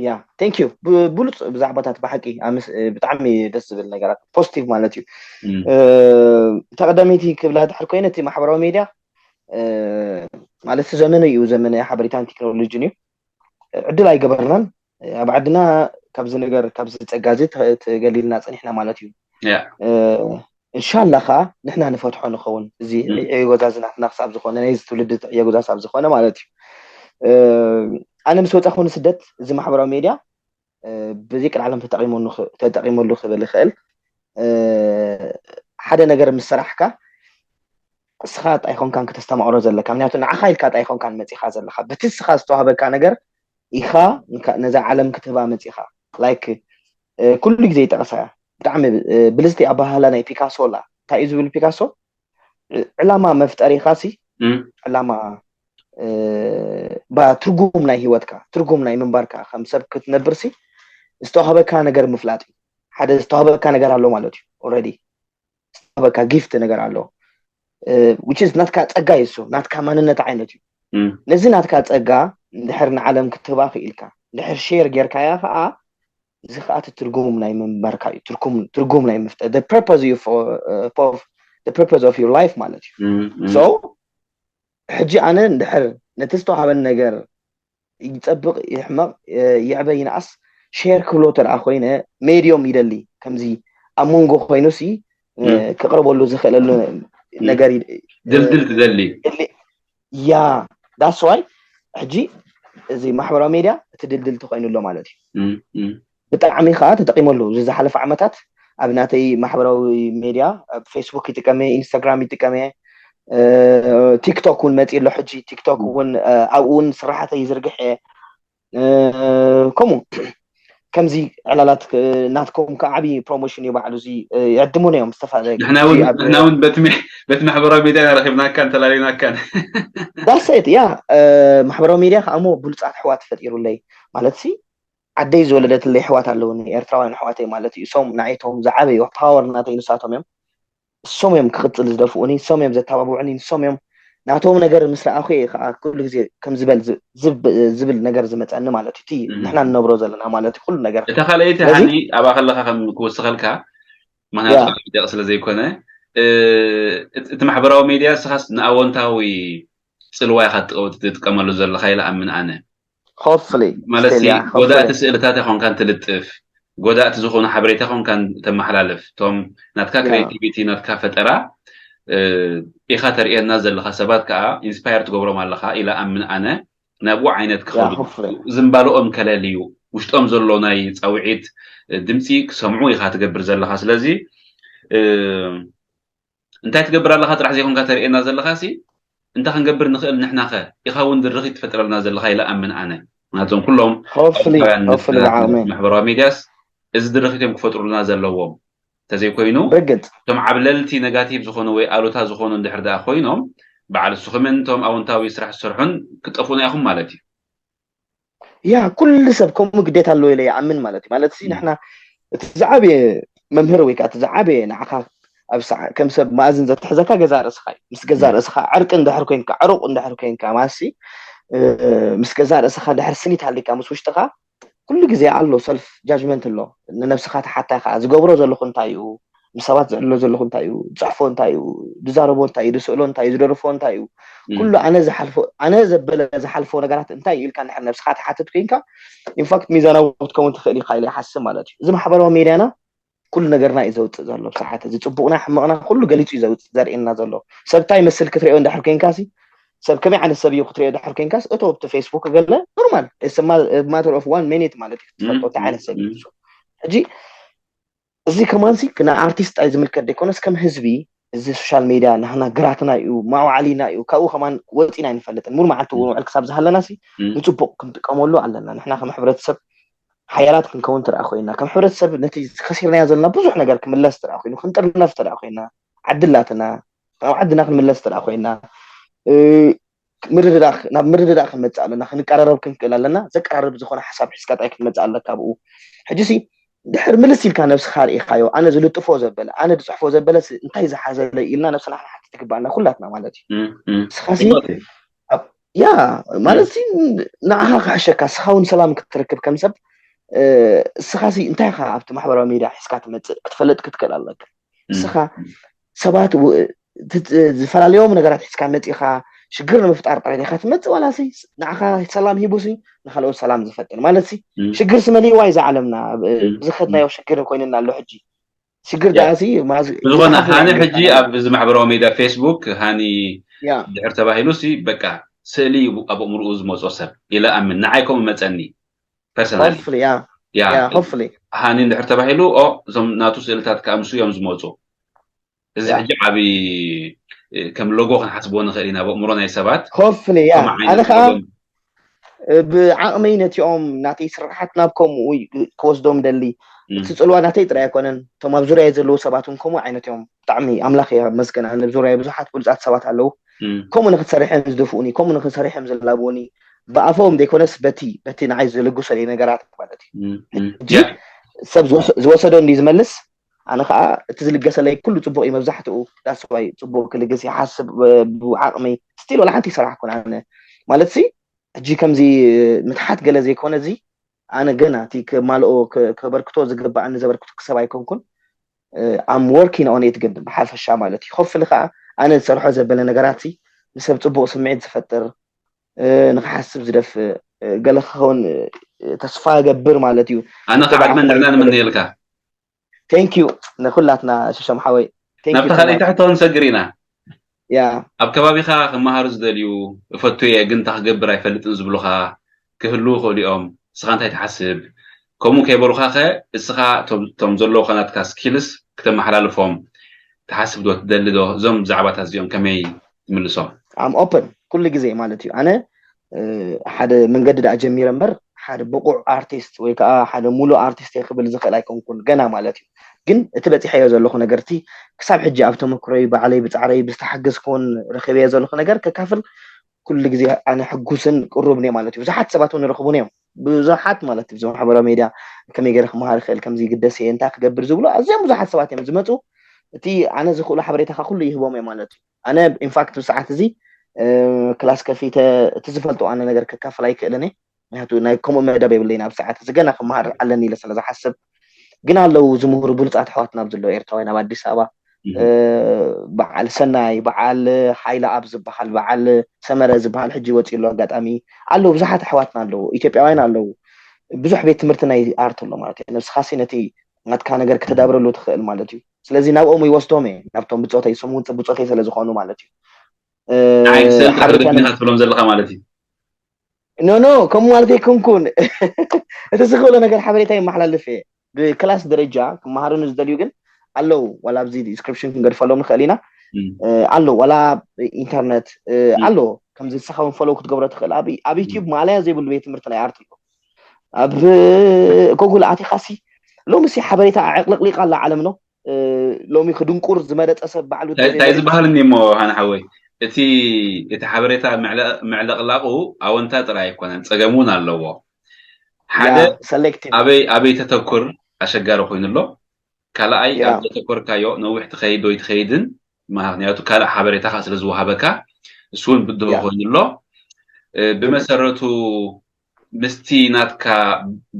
ያ thank you ብሉፅ ብዛዕባታት ብሓቂ ብጣዕሚ ደስ ዝብል ነገራት positive ማለት እዩ ተቀዳመይቲ ክብላ ድሕር ኮይነ እቲ ማሕበራዊ ሜድያ ማለት ዘመኑ እዩ ዘመነ ሓበሬታን ቴክኖሎጂን እዩ ዕድል ኣይገበርናን ኣብ ዓድና ካብዚ ነገር ካብዚ ፀጋ እዚ ተገሊልና ፀኒሕና ማለት እዩ እንሻላ ከዓ ንሕና ንፈትሖ ንኸውን እዚ ዕዮ ገዛ ዝናትና ክሳብ ዝኾነ ናይ ትውልዲ ዕዮ ገዛ ሳብ ዝኾነ ማለት እዩ ኣነ ምስ ወፃኹ ንስደት እዚ ማሕበራዊ ሜድያ ብዚ ቅልዓለም ተጠቂመሉ ክብል ይኽእል ሓደ ነገር ምስ ሰራሕካ እስኻ ጣይኾንካን ከተስተማቕሮ ዘለካ ምክንያቱ ንዓኻ ኢልካ ጣይኾንካን መፂኻ ዘለካ በቲ እስኻ ዝተዋህበካ ነገር ኢኻ ነዛ ዓለም ክትህባ መፂኻ ላይክ ኩሉ ግዜ ይጠቕሳ ብጣዕሚ ብልዝቲ ኣባሃላ ናይ ፒካሶ ላ እንታይ እዩ ዝብል ፒካሶ ዕላማ መፍጠሪኻ ሲ ዕላማ ባ ትርጉም ናይ ህይወትካ ትርጉም ናይ ምንባርካ ከም ሰብ ክትነብር ሲ ዝተዋህበካ ነገር ምፍላጥ እዩ ሓደ ዝተዋህበካ ነገር ኣሎ ማለት እዩ ኦረዲ ዝተዋህበካ ጊፍት ነገር ኣሎ which is ናትካ ፀጋ ይሱ ናትካ ማንነት ዓይነት እዩ ነዚ ናትካ ፀጋ እንድሕር ንዓለም ክትህባ ክኢልካ እንድሕር ሼር ጌርካያ ከዓ እዚ ከዓ እቲ ትርጉም ናይ ምንባርካ እዩ ትርጉም ናይ ምፍጠር the purpose of, of the purpose of your life ማለት እዩ so ሕጂ ኣነ እንድሕር ነቲ ዝተዋሃበን ነገር ይፀብቕ ይሕመቕ ይዕበ ይንኣስ ሼር ክብሎ ተደኣ ኮይነ ሜድዮም ይደሊ ከምዚ ኣብ መንጎ ኮይኑ ሲ ክቕርበሉ ዝኽእለሉ ነገር ድልድል ትደሊ ያ that's why ሕጂ እዚ ማሕበራዊ ሜድያ እቲ ድልድል ተኮይኑ ኣሎ ማለት እዩ ብጣዕሚ ከዓ ተጠቂመሉ እዚ ዝሓለፈ ዓመታት ኣብ ናተይ ማሕበራዊ ሜድያ ኣብ ፌስቡክ ይጥቀመ ኢንስታግራም ይጥቀመ ቲክቶክ እውን መፂ ኣሎ ሕጂ ቲክቶክ እውን ኣብኡ እውን ስራሕተይ ይዝርግሕ እየ ከምኡ ከምዚ ዕላላት ናትኩም ከዓ ዓብዪ ፕሮሞሽን እዩ ባዕሉ እዚ ይዕድሙን እዮም ዝተፈላለዩ ንሕና እውን በቲ ማሕበራዊ ሚድያ ረኪብናካን ተላሊናካን ዳሰይት ያ ማሕበራዊ ሚድያ ከዓ ሞ ብሉፃት ኣሕዋት ፈጢሩለይ ማለት ሲ ዓደይ ዝወለደትለይ ኣሕዋት ኣለውኒ ኤርትራውያን ኣሕዋተይ ማለት እዩ እሶም ንዓይቶም ዝዓበዩ ፓወር ናተይ ንሳቶም እዮም እሶም እዮም ክቕፅል ዝደፍኡኒ እሶም እዮም ዘተባብዑኒ ንሶም እዮም ናቶም ነገር ምስ ረኣኹ እየ ከዓ ኩሉ ግዜ ከም ዝበል ዝብል ነገር ዝመፀኒ ማለት እዩ እቲ ንሕና ንነብሮ ዘለና ማለት እዩ ኩሉ ነገር እታ ካልኣይቲ ሃኒ ኣብኣ ከለካ ከም ክወስኸልካ ምክንያቱ ሚዲያ ስለ ዘይኮነ እቲ ማሕበራዊ ሚዲያ ስኻስ ንኣወንታዊ ፅልዋ ኢካ ትጥቀመሉ ዘለካ ኢለ ኣምን ኣነ hopefully ማለት ጎዳእቲ ስእልታት ይኮንካን ትልጥፍ ጎዳእቲ ዝኾኑ ሓበሬታ ኮንካን ተመሓላልፍ እቶም ናትካ creativity ናትካ ፈጠራ ኢኻ ተርእየና ዘለኻ ሰባት ከዓ ኢንስፓየር ትገብሮም ኣለኻ ኢለ ኣምን ኣነ ናብኡ ዓይነት ክኸዱ ዝምባልኦም ከለልዩ ውሽጦም ዘሎ ናይ ፃውዒት ድምፂ ክሰምዑ ኢኻ ትገብር ዘለኻ ስለዚ እንታይ ትገብር ኣለኻ ጥራሕ ዘይኮንካ ተርእየና ዘለኻ ሲ እንታይ ክንገብር ንኽእል ንሕናኸ ኢኻ እውን ድርኺት ትፈጥረልና ዘለኻ ኢለ ኣምን ኣነ ምክንያቱም ኩሎም ማሕበራዊ ሚድያስ እዚ ድርኺት እዮም ክፈጥሩልና ዘለዎም እንተዘይኮይኑ ርግጥ እቶም ዓብለልቲ ነጋቲቭ ዝኾኑ ወይ ኣሉታ ዝኾኑ እንድሕር ደኣ ኮይኖም በዓል ስኹምን እቶም ኣወንታዊ ስራሕ ዝሰርሑን ክጠፍኡና ኢኹም ማለት እዩ ያ ኩሉ ሰብ ከምኡ ግዴታ ኣለዎ ኢለ ይኣምን ማለት እዩ ማለት ንሕና እቲ ዝዓበየ መምህር ወይ ከዓ እቲ ዝዓበየ ንዓኻ ኣብ ከም ሰብ መኣዝን ዘትሕዘካ ገዛ ርእስኻ እዩ ምስ ገዛ ርእስኻ ዕርቂ እንድሕር ኮይንካ ዕሩቕ እንድሕር ኮይንካ ማሲ ምስ ገዛ ርእስኻ ድሕር ስኒት ሃሊካ ምስ ውሽጥኻ ኩሉ ግዜ ኣሎ ሰልፍ ጃጅመንት ኣሎ ንነብስኻ ተሓታይ ከዓ ዝገብሮ ዘለኹ እንታይ እዩ ምስ ሰባት ዝዕልሎ ዘለኹ እንታይ እዩ ዝፅሕፎ እንታይ እዩ ዝዛረቦ እንታይ እዩ ዝስእሎ እንታይ እዩ ዝደርፎ እንታይ እዩ ኩሉ ኣነ ዝሓልፎ ኣነ ዘበለ ዝሓልፎ ነገራት እንታይ እዩ ኢልካ ንድሕር ነብስኻ ትሓትት ኮይንካ ኢንፋክት ሚዛናዊ ክትከውን ትኽእል ኢኻ ኢለ ይሓስብ ማለት እዩ እዚ ማሕበራዊ ሜድያና ኩሉ ነገርና እዩ ዘውፅእ ዘሎ ብሰዓት እዚ ፅቡቅና ሕመቅና ኩሉ ገሊፁ እዩ ዘውፅእ ዘርእየና ዘሎ ሰብ እንታይ መስል ክትሪኦ እንድሕር ኮይንካ ሲ ሰብ ከመይ ዓይነት ሰብ እዩ ክትሪኦ ድሕር ኮይንካስ እቶ ኣብቲ ፌስቡክ ገለ ኖርማል ማተር ኦፍ ዋን ሚኒት ማለት እዩ ክትፈልጦ እንታይ ዓይነት ሰብ እዩ ሕጂ እዚ ከማንሲ ንኣርቲስት ኣይ ዝምልከት ዘይኮነስ ከም ህዝቢ እዚ ሶሻል ሜድያ ናህና ግራትና እዩ፣ ማውዓሊና እዩ። ካብኡ ከማን ወፂና ኣይንፈልጥን። ሙሉ መዓልቲ እውን ውዕል ክሳብ ዝሃለና ሲ ንፅቡቅ ክንጥቀመሉ ኣለና። ንሕና ከም ሕብረተሰብ ሓያላት ክንከውን ትረኣ ኮይና፣ ከም ሕብረተሰብ ነቲ ከሲርናዮ ዘለና ብዙሕ ነገር ክምለስ ትረኣ ኮይኑ፣ ክንጥርነፍ ትረኣ ኮይና፣ ዓድላትና ናብ ዓድና ክንምለስ ትረኣ ኮይና፣ ምርድዳእ ናብ ምርድዳእ ክንመፅእ ኣለና። ክንቀራረብ ክንክእል ኣለና። ዘቀራርብ ዝኾነ ሓሳብ ሒዝካ ጥራይ ክትመፅእ ኣለካ። ብኡ ሕጂ ሲ ድሕር ምልስ ኢልካ ነብስኻ ርኢኻዮ፣ ኣነ ዝልጥፎ ዘበለ፣ ኣነ ዝፅሕፎ ዘበለ ሲ እንታይ ዝሓዘለ ኢልና ነብስና ክንሓትት ይግባኣና ኩላትና ማለት እዩ። ንስኻ ሲ ያ ማለት ሲ ንዓኻ ክሕሸካ፣ ንስኻ እውን ሰላም ክትርክብ ከም ሰብ፣ ንስኻ ሲ እንታይ ኢኻ ኣብቲ ማሕበራዊ ሚድያ ሒዝካ ትመፅእ ክትፈልጥ ክትክእል ኣለካ። ንስኻ ሰባት ዝፈላለዮም ነገራት ሒዝካ መፂኻ ሽግር ንምፍጣር ጥራይ ዲኻ ትመፅእ ዋላ ሲ ንዓኻ ሰላም ሂቡ ሲ ንካልኦት ሰላም ዝፈጥር ማለት ሲ ሽግር ሲ መሊእዋ እዩ እዛ ዓለምና። ብዝኸድናዮ ሽግር ኮይንና ኣሎ ሕጂ። ሽግር ደኣ ሲ ብዝኾነ ሃኒ ሕጂ ኣብ እዚ ማሕበራዊ ሜድያ ፌስቡክ ሃኒ ድሕር ተባሂሉ ሲ በቃ ስእሊ ኣብ ኣእምርኡ ዝመፅኦ ሰብ ኢለ ኣምን። ንዓይ ከምኡ መፀኒ personally ሃኒ እንድሕር ተባሂሉ እዞም ናቱ ስእልታት ከኣምሱ እዮም ዝመፁ። እዚ ሕጂ ዓብዪ ከም ሎጎ ክንሓስብዎ ንኽእል ኢና ኣብ ኣእምሮ ናይ ሰባት። ሆፍሊ ያ ኣነ ከዓ ብዓቕመይ ነቲኦም ናተይ ስራሓት ናብ ከምኡ ክወስዶም ደሊ። እቲ ፅልዋ ናተይ ጥራይ ኣይኮነን፣ እቶም ኣብ ዙርያ ዘለዉ ሰባት እውን ከምኡ ዓይነት እዮም። ብጣዕሚ ኣምላኽ የመስገን። ኣብ ዙርያ ብዙሓት ብሉፃት ሰባት ኣለዉ። ከምኡ ንክትሰርሕ እዮም ዝደፍኡኒ፣ ከምኡ ንክሰርሕ እዮም ዝላብኡኒ። ብኣፎም ዘይኮነስ በቲ በቲ ንዓይ ዝልግሰለይ ነገራት ማለት እዩ። ሕጂ ሰብ ዝወሰዶ እንዲ ዝመልስ ኣነ ከዓ እቲ ዝልገሰለይ ኩሉ ፅቡቅ እዩ። መብዛሕትኡ ዳስዋይ ፅቡቅ ክልግስ ይሓስብ ብዓቅመይ ስቲል ወላ ሓንቲ ይሰራሕ ኩን ኣነ ማለት ሲ ሕጂ ከምዚ ምትሓት ገለ ዘይኮነ እዚ ኣነ ገና እቲ ከማልኦ ከበርክቶ ዝግባኣኒ ዘበርክቱ ክሰብ ኣይኮንኩን። ኣም ወርኪን ኦን ኢት ግን ብሓፈሻ ማለት እዩ። ሆፍሊ ከዓ ኣነ ዝሰርሖ ዘበለ ነገራት ንሰብ ፅቡቅ ስምዒት ዝፈጥር ንክሓስብ ዝደፍእ ገለ ክኸውን ተስፋ ገብር ማለት እዩ። ኣነ ከዓ ዓቅመን ንዕና ንምንየልካ። Thank you ንኩላትና ሽሾም ሓወይ። ናብቲ ካልኣይቲ ሕቶ ንሰግር ኢና። ያ ኣብ ከባቢኻ ክመሃሩ ዝደልዩ እፈቱ እየ ግን እንታይ ክገብር ኣይፈልጥን ዝብሉኻ ክህልዉ ይኽእሉ እዮም። ንስኻ እንታይ ትሓስብ? ከምኡ ከይበሉኻ ኸ እስኻ እቶም ዘለውኻ ናትካ ስኪልስ ክተመሓላልፎም ትሓስብ ዶ ትደሊ ዶ? እዞም ዛዕባታት እዚኦም ከመይ ትምልሶም? ኣም ኦፕን ኩሉ ግዜ ማለት እዩ። ኣነ ሓደ መንገዲ ደኣ ጀሚረ እምበር ሓደ ብቑዕ ኣርቲስት ወይ ከዓ ሓደ ሙሉእ ኣርቲስት እየ ክብል ዝኽእል ኣይኮንኩን ገና ማለት እዩ። ግን እቲ በፂሐዮ ዘለኹ ነገር እቲ ክሳብ ሕጂ ኣብ ተመክሮይ ባዕለይ ብፃዕረይ ብዝተሓገዝኩን ረኺበዮ ዘለኹ ነገር ከካፍል ኩሉ ግዜ ኣነ ሕጉስን ቅሩብን እየ ማለት እዩ። ብዙሓት ሰባት እውን ይረኽቡኒ እዮም ብዙሓት ማለት እዩ። ማሕበራዊ ሜድያ ከመይ ገይረ ክመሃር ይኽእል ከምዚ ይግደስ እየ እንታይ ክገብር ዝብሉ ኣዝዮም ብዙሓት ሰባት እዮም ዝመፁ። እቲ ኣነ ዝኽእሎ ሓበሬታኻ ኩሉ ይህቦም እየ ማለት እዩ። ኣነ ኢንፋክት ብሰዓት እዚ ክላስ ከፊተ እቲ ዝፈልጦ ኣነ ነገር ከካፍል ኣይክእልን እየ። ምክንያቱ ናይ ከምኡ መደብ የብለይን ኣብ ሰዓት እዚ ገና ክመሃር ኣለኒ ኢለ ስለ ዝሓስብ። ግን ኣለዉ ዝምህሩ ብሉፃት ኣሕዋትና ኣብ ዘለዉ ኤርትራውያን ኣብ ኣዲስ ኣበባ በዓል ሰናይ በዓል ሓይለ ኣብ ዝበሃል በዓል ሰመረ ዝበሃል ሕጂ ወፂ ኣሎ ኣጋጣሚ ኣለዉ ብዙሓት ኣሕዋትና ኣለዉ ኢትዮጵያውያን ኣለዉ ብዙሕ ቤት ትምህርቲ ናይ ኣርት ኣሎ ማለት እዩ። ንስኻሲ ነቲ ናትካ ነገር ክተዳብረሉ ትኽእል ማለት እዩ። ስለዚ ናብኦም ይወስዶም እየ ናብቶም ብፆተይ ስም እውን ብፆተይ ስለ ዝኾኑ ማለት እዩ። ንዓይ ክሰልካ ትብሎም ዘለካ ማለት እዩ። ኖ ኖ ከምኡ ማለት ኣይኮንኩን። እቲ ዝኽእሎ ነገር ሓበሬታ የመሓላልፍ እየ። ብክላስ ደረጃ ክመሃሩ ንዝደልዩ ግን ኣለዉ ዋላ ኣብዚ ዲስክሪፕሽን ክንገድፈሎም ንኽእል ኢና። ኣለዉ ዋላ ኢንተርነት ኣለዉ ከምዚ ንስኻ እውን ፈሎው ክትገብሮ ትኽእል። ኣብ ዩቲዩብ ማእለያ ዘይብሉ ቤት ትምህርቲ ናይ ኣርት ኣሎ። ኣብ ጎጉል ኣቲኻሲ ሎምሲ ሓበሬታ ኣዕቕሊቕሊቓ ኣላ ዓለም ኖ ሎሚ ክድንቁር ዝመረፀ ሰብ ባዕሉ እንታይ ዝበሃል እኒ እሞ ሃነ ሓወይ እቲ እቲ ሓበሬታ ምዕለቕላቑ ኣወንታ ጥራይ ኣይኮነን ፀገም እውን ኣለዎ ሓደ ኣበይ ኣበይ ተተኩር ኣሸጋሪ ኮይኑ ኣሎ ካልኣይ ኣብ ዘተኮርካዮ ነዊሕ ትኸይድ ዶ ይትኸይድን ምክንያቱ ካልእ ሓበሬታ ከዓ ስለ ዝወሃበካ እሱ እውን ብድሆ ኮይኑ ኣሎ ብመሰረቱ ምስቲ ናትካ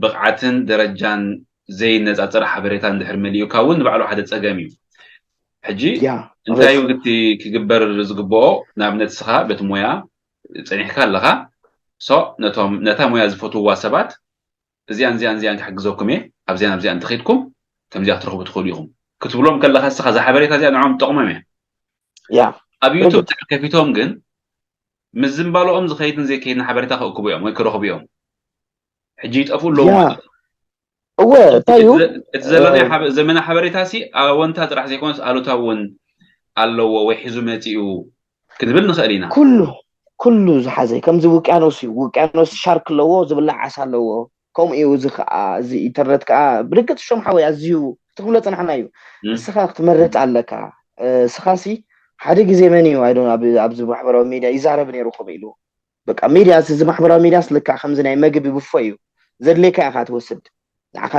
ብቕዓትን ደረጃን ዘይነፃፀር ሓበሬታ እንድሕር መሊኡካ እውን ንባዕሉ ሓደ ፀገም እዩ። ሕጂ እንታይ እዩ ግቲ ክግበር ዝግብኦ? ንኣብነት ንስኻ በቲ ሞያ ፀኒሕካ ኣለኻ። ሶ ነቶም ነታ ሞያ ዝፈትውዋ ሰባት እዚኣን እዚኣን እዚኣን ክሕግዘኩም እየ፣ ኣብዚኣን ኣብዚኣን እንተኺድኩም ከምዚኣ ክትረኽቡ ትኽእሉ ኢኹም ክትብሎም ከለኻ ንስኻ እዛ ሓበሬታ እዚኣ ንዖም ትጠቕሞም እያ። ኣብ ዩቱብ ድሕር ከፊቶም ግን ምዝንባልኦም ዝኸይድን ዘይከይድን ሓበሬታ ክእክቡ እዮም ወይ ክረኽቡ እዮም። ሕጂ ይጠፍኡ ኣለዉ ማለት እዩ። እወ እንታይ እዩ? እቲ ዘሎናይ ዘመና ሓበሬታ ሲ ኣወንታ ጥራሕ ዘይኮነስ ኣሉታ እውን ኣለዎ ወይ ሒዙ መፂኡ ክንብል ንኽእል ኢና። ኩሉ ኩሉ ዝሓዘ ከምዚ ውቅያኖስ እዩ። ውቅያኖስ ሻርክ ኣለዎ፣ ዝብላዕ ዓሳ ኣለዎ። ከምኡ እዩ። እዚ ከዓ እዚ ኢንተርነት ከዓ ብርግፅ ሸም ሓወይ ኣዝዩ ክትብሎ ፀናሕና እዩ። እስኻ ክትመርፅ ኣለካ። እስኻ ሲ ሓደ ግዜ መን እዩ ኣይዶ ኣብዚ ማሕበራዊ ሚድያ ይዛረብ ነይሩ ከምኡ ኢሉ በቃ ሚድያ እዚ ማሕበራዊ ሚድያ ስልካ ከምዚ ናይ መግቢ ብፎ እዩ። ዘድልየካ ኢኻ ትወስድ። ንዓኻ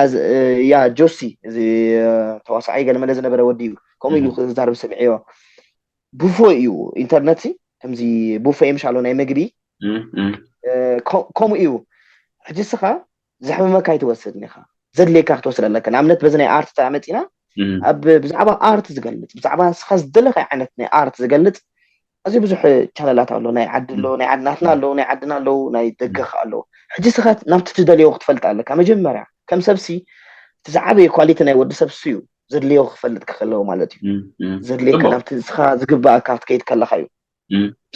ያ ጆሲ እዚ ተዋሳዓይ ገለመለ ዝነበረ ወዲ እዩ ከምኡ ኢሉ ክዛረብ ሰሚዐዮ። ብፎ እዩ ኢንተርነት ሲ ከምዚ ብፎ የምሻሎ ናይ መግቢ ከምኡ እዩ። ሕጂ ስኻ ዘሕምመካ ኣይትወስድ ኢኻ። ዘድልየካ ክትወስድ ኣለካ። ንኣብነት በዚ ናይ ኣርት ተመፂና ኣብ ብዛዕባ ኣርት ዝገልፅ ብዛዕባ ንስኻ ዝደለካ ዓይነት ናይ ኣርት ዝገልፅ ኣዝዩ ብዙሕ ቻነላት ኣሎ። ናይ ዓዲ ኣሎ፣ ናይ ዓድናትና ኣለዉ፣ ናይ ዓድና ኣለዉ፣ ናይ ደገ ከኣ ኣለዉ። ሕጂ ስኻ ናብቲ ትደልዮ ክትፈልጥ ኣለካ። መጀመርያ ከም ሰብሲ እቲ ዝዓበየ ኳሊቲ ናይ ወዲ ሰብ እሱ እዩ። ዘድልዮ ክፈልጥ ክኸለዎ ማለት እዩ። ዘድልየካ ናብቲ ንስኻ ዝግባኣካ ክትከይድ ከለኻ እዩ።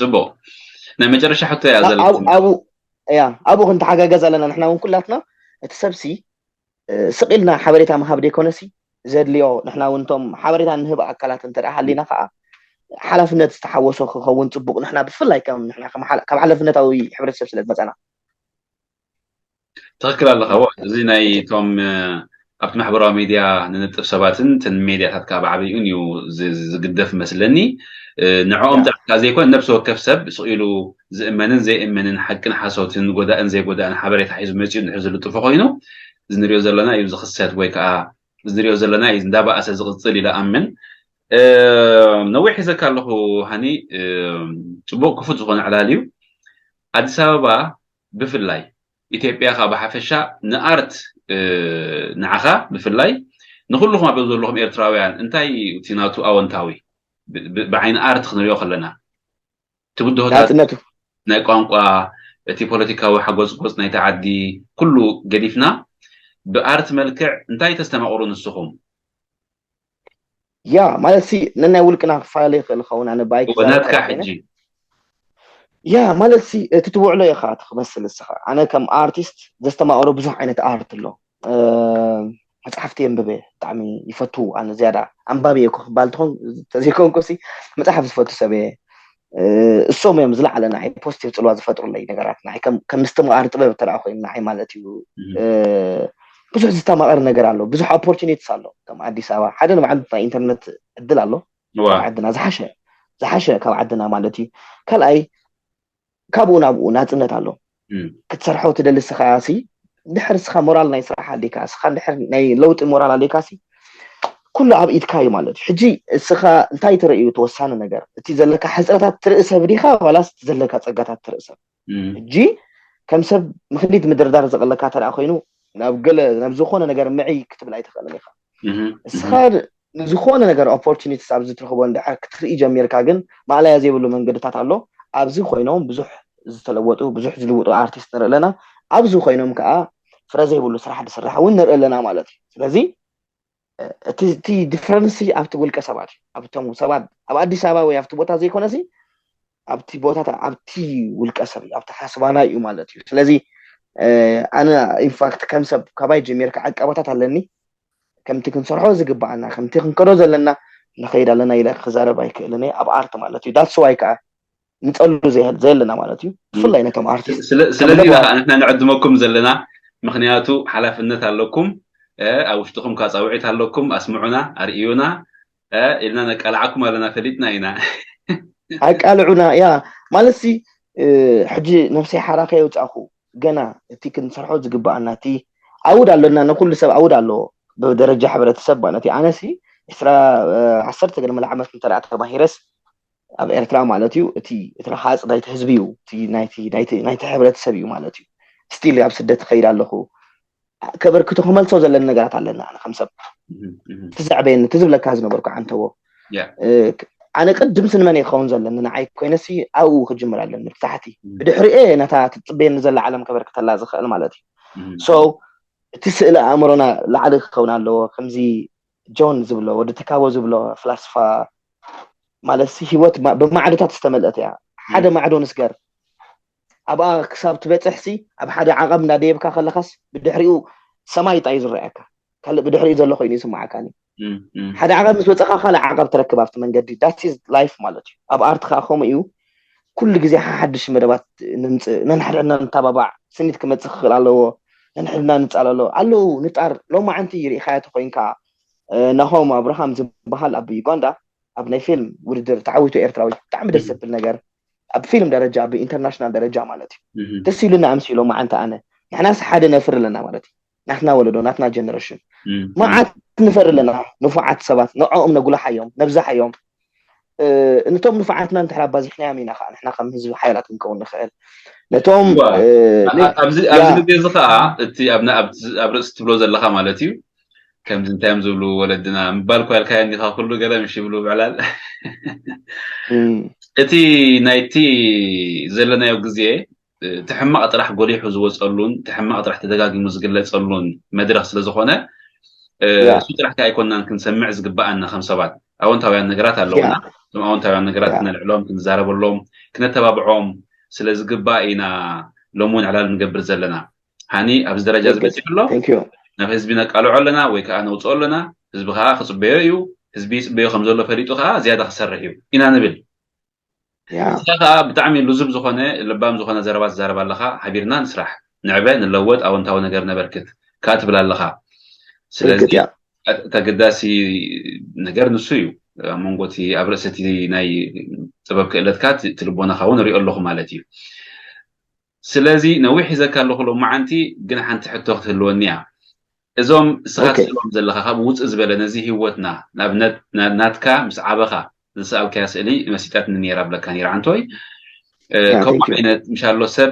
ጽቡቕ። ናይ መጨረሻ ሕቶ እያ ዘለኒ። ያ ኣብኡ ክንተሓጋገዝ ኣለና ንሕና እውን ኩላትና እቲ ሰብሲ ስቕ ኢልና ሓበሬታ ምሃብ ደይኮነሲ ዘድልዮ ንሕና እውን እቶም ሓበሬታ ንህብ ኣካላት እንተ ደኣ ሃሊና ከዓ ሓላፍነት ዝተሓወሶ ክኸውን ፅቡቕ ንሕና ብፍላይ ከም ንሕና ከም ሓላ- ካብ ሓላፍነታዊ ሕብረተሰብ ስለ ዝመፀና ትኽክል ኣለኻ። ዋ፣ እዚ ናይ እቶም ኣብቲ ማሕበራዊ ሚድያ ንንጥፍ ሰባትን ትን ሜድያታት ከዓ ብዓብይኡን እዩ ዝ- ዝግደፍ መስለኒ። ንዕኦም ጥራሕ ዘይኮነ ነብሲ ወከፍ ሰብ ስቕ ኢሉ ዝእመንን ዘይእመንን ሓቅን ሓሶትን ጎዳእን ዘይጎዳእን ሓበሬታ ሒዙ መፂኡ ንድሕር ዝልጥፎ ኮይኑ እዚ ንሪኦ ዘለና እዩ ዝኽሰት ወይ ከዓ እዚ ንሪኦ ዘለና እዩ እንዳባእሰ ዝቕፅል ኢለ ኣምን። ነዊሕ ሒዘካ ኣለኹ ሃኒ። ፅቡቕ ክፉት ዝኾነ ዕላል እዩ። ኣዲስ ኣበባ ብፍላይ ኢትዮጵያ ከዓ ብሓፈሻ ንኣርት ንዓኻ ብፍላይ ንኩልኹም ኣብኡ ዘለኹም ኤርትራውያን እንታይ እቲ ናቱ ኣወንታዊ ብዓይኒ ኣርት ክንሪኦ ከለና ትብድሆታት ናይ ቋንቋ እቲ ፖለቲካዊ ሓጎፅጎፅ ናይቲ ዓዲ ኩሉ ገዲፍና ብኣርት መልክዕ እንታይ ተስተማቕሩ ንስኹም? ያ ማለት ሲ ነናይ ውልቅና ክፈላለ ይኽእል ይኸውን ኣነ ባይ ናትካ ሕጂ ያ ማለት ሲ እቲ ትውዕሎ ኢኻ እቲ ክመስል እስኻ ኣነ ከም ኣርቲስት ዘስተማቕሮ ብዙሕ ዓይነት ኣርት ኣሎ መፅሓፍቲ የንብበ ብጣዕሚ ይፈቱ ኣነ ዝያዳ ኣንባቢ እየ ክባል ተዘይኮንኩ ሲ መፅሓፍ ዝፈቱ ሰብ እየ እሶም እዮም ዝለዓለ ንዓይ ፖስቲቭ ፅልዋ ዝፈጥሩለይ ነገራት ንዓይ ከም ምስትምቓር ጥበብ ተደኣ ኮይኑ ንዓይ ማለት እዩ ብዙሕ ዝተማቐር ነገር ኣሎ ብዙሕ ኦፖርቹኒቲስ ኣሎ ከም ኣዲስ ኣበባ ሓደ ንባዕሉ ናይ ኢንተርነት ዕድል ኣሎ ካብ ዓድና ዝሓሸ ዝሓሸ ካብ ዓድና ማለት እዩ ካልኣይ ካብኡ ናብኡ ናፅነት ኣሎ ክትሰርሖ ትደሊ ስኻ ሲ ድሕር ስኻ ሞራል ናይ ስራሕ ኣሊካ ስኻ ድሕር ናይ ለውጢ ሞራል ኣሊካ ሲ ኩሉ ኣብ ኢድካ እዩ ማለት እዩ ሕጂ እስኻ እንታይ ትርእዩ ተወሳኒ ነገር እቲ ዘለካ ሕፅረታት ትርኢ ሰብ ዲኻ ዋላስ እቲ ዘለካ ፀጋታት ትርኢ ሰብ ሕጂ ከም ሰብ ምክሊት ምድርዳር ዘቐለካ ተደኣ ኮይኑ ናብ ገለ ናብ ዝኾነ ነገር ምዕይ ክትብል ኣይትኽእልን ኢኻ እስኻ ንዝኾነ ነገር ኦፖርቹኒቲስ ኣብ ዝትረኽቦ እንድሕር ክትርኢ ጀሚርካ ግን ማእለያ ዘይብሉ መንገድታት ኣሎ ኣብዚ ኮይኖም ብዙሕ ዝተለወጡ ብዙሕ ዝልውጡ ኣርቲስት ንርኢ ኣለና ኣብዚ ኮይኖም ከዓ ፍረ ዘይብሉ ስራሕ ዝስራሕ እውን ንርኢ ኣለና ማለት እዩ ስለዚ እቲ ዲፍረንስ ኣብቲ ውልቀ ሰባት እዩ ኣብቶም ሰባት ኣብ ኣዲስ ኣበባ ወይ ኣብቲ ቦታ ዘይኮነሲ ኣብቲ ቦታታት ኣብቲ ውልቀ ሰብ እዩ ኣብቲ ሓስባና እዩ ማለት እዩ ስለዚ ኣነ ኢንፋክት ከም ሰብ ካባይ ጀሚርካ ዕቀባታት ኣለኒ ከምቲ ክንሰርሖ ዝግባኣና ከምቲ ክንከዶ ዘለና ንኸይድ ኣለና ኢለ ክዛረብ ኣይክእልን እየ ኣብ ኣርት ማለት እዩ that's why ከዓ ንፀሉ ዘየለና ማለት እዩ ብፍላይ ነቶም ኣርቲስት ስለዚ ንሕና ንዕድመኩም ዘለና ምክንያቱ ሓላፍነት ኣለኩም ኣብ ውሽጥኹም ካፃውዒት ኣለኩም ኣስምዑና ኣርእዩና ኢልና ነቃልዓኩም ኣለና ፈሊጥና ኢና ኣቃልዑና ያ ማለት ሲ ሕጂ ነብሰይ ሓራ ከየውፃእኩ ገና እቲ ክንሰርሖ ዝግባኣና እቲ ኣውድ ኣለና ንኩሉ ሰብ ኣውድ ኣለዎ ብደረጃ ሕብረተሰብ ማለት እዩ ኣነሲ ዕስራ ዓሰርተ ገለ መለ ዓመት እንተ ተማሂረስ ኣብ ኤርትራ ማለት እዩ እቲ እቲ ረሃፅ ናይቲ ህዝቢ እዩ ናይቲ ሕብረተሰብ እዩ ማለት እዩ ስቲል ኣብ ስደት ትኸይድ ኣለኹ ከበርክቶ ክመልሶ ዘለኒ ነገራት ኣለኒ ኣነ ከም ሰብ ትዘዕበየኒ ትዝብለካ ዝነበርኩ ዓንተዎ ኣነ ቅድም ስንመን ክኸውን ዘለኒ ንዓይ ኮይነሲ ኣብኡ ክጅምር ኣለኒ ብታሕቲ ብድሕሪኤ ነታ ትፅበየኒ ዘላ ዓለም ከበርክተላ ዝኽእል ማለት እዩ so እቲ ስእሊ ኣእምሮና ላዕሊ ክኸውን ኣለዎ ከምዚ ጆን ዝብሎ ወዲ ተካቦ ዝብሎ ፍላስፋ ማለት ሲ ህይወት ብማዕዶታት ዝተመልአት እያ ሓደ ማዕዶ ንስገር ኣብኣ ክሳብ ትበፅሕ ሲ ኣብ ሓደ ዓቐብ እንዳደየብካ ከለካስ ብድሕሪኡ ሰማይ ጣይ ዝረኣየካ፣ ካልእ ብድሕሪኡ ዘሎ ኮይኑ ይስማዓካኒ። ሓደ ዓቐብ ምስ በፀኻ ካልእ ዓቐብ ትረክብ ኣብቲ መንገዲ። That is life ማለት እዩ። ኣብ ኣርት ከዓ ከምኡ እዩ። ኩሉ ግዜ ሓሓድሽ መደባት ንምፅእ፣ ነንሕድሕድና ንተባባዕ። ስኒት ክመፅእ ክኽእል ኣለዎ። ነንሕድና ንፃል ኣለዎ። ኣለዉ ንጣር። ሎማዓንቲ ርኢኻዮ ተኮይንካ፣ ናሆም ኣብርሃም ዝበሃል ኣብ ዩጋንዳ ኣብ ናይ ፊልም ውድድር ተዓዊቱ ኤርትራዊ። ብጣዕሚ ደስ ዘብል ነገር፣ ኣብ ፊልም ደረጃ፣ ኣብ ኢንተርናሽናል ደረጃ ማለት እዩ። ደስ ኢሉና ኣምሲ ሎማዓንቲ። ኣነ ንሕናስ ሓደ ነፍር ኣለና ማለት እዩ። ናትና ወለዶ፣ ናትና ጀነሬሽን መዓት ንፈር ኣለና። ንፉዓት ሰባት ንዕኦም ነጉላሓዮም፣ ነብዛሓዮም። ነቶም ንፉዓትና እንድሕር ኣባዚሕናዮም ኢና ከዓ ንሕና ከም ህዝቢ ሓያላት ክንከውን ንኽእል። ነቶም ኣብዚ ግዜ እዚ ከዓ እቲ ኣብ ርእሲ ትብሎ ዘለካ ማለት እዩ። ከምዚ እንታይ እዮም ዝብሉ ወለድና ምባል እኳ ኢልካዮ እንዲኻ፣ ኩሉ ገለ ምሽ ይብሉ ብዕላል። እቲ ናይቲ ዘለናዮ ግዜ፣ እቲ ሕማቕ ጥራሕ ጎሊሑ ዝወፀሉን እቲ ሕማቕ ጥራሕ ተደጋጊሙ ዝግለፀሉን መድረኽ ስለ ዝኾነ፣ እሱ ጥራሕ ከ ኣይኮንናን ክንሰምዕ ዝግባኣና ከም ሰባት። ኣወንታውያን ነገራት ኣለውና። እቶም ኣወንታውያን ነገራት ክነልዕሎም፣ ክንዛረበሎም፣ ክነተባብዖም ስለ ዝግባእ ኢና ሎሚ እውን ዕላል ንገብር ዘለና። ሃኒ ኣብዚ ደረጃ ዝበፅሕ ኣሎ። ናብ ህዝቢ ነቃልዖ ኣለና ወይ ከዓ ነውፅኦ ኣለና። ህዝቢ ከዓ ክፅበዮ እዩ። ህዝቢ ይፅበዮ ከም ዘሎ ፈሊጡ ከዓ ዝያዳ ክሰርሕ እዩ ኢና ንብል። ንስኻ ከዓ ብጣዕሚ ልዙብ ዝኾነ፣ ለባም ዝኾነ ዘረባ ትዛረብ ኣለኻ። ሓቢርና ንስራሕ፣ ንዕበ፣ ንለወጥ፣ ኣወንታዊ ነገር ነበርክት ከዓ ትብል ኣለኻ። ስለዚ ተገዳሲ ነገር ንሱ እዩ። ኣብ መንጎ እቲ ኣብ ርእሲ እቲ ናይ ጥበብ ክእለትካ እቲ ልቦናኻ እውን ሪኦ ኣለኹ ማለት እዩ። ስለዚ ነዊሕ ሒዘካ ኣለኹ ሎማዓንቲ፣ ግን ሓንቲ ሕቶ ክትህልወኒ እያ። እዞም እስኻ ትስእሎም ዘለኻ ካብ ውፅእ ዝበለ ነዚ ህይወትና፣ ንኣብነት ናትካ ምስ ዓበኻ ዝሰኣልካያ ስእሊ መሲጣትኒ ነይራ ብለካ ነይራ ዓንቶይ። ከምኡ ዓይነት ምሻሎ ሰብ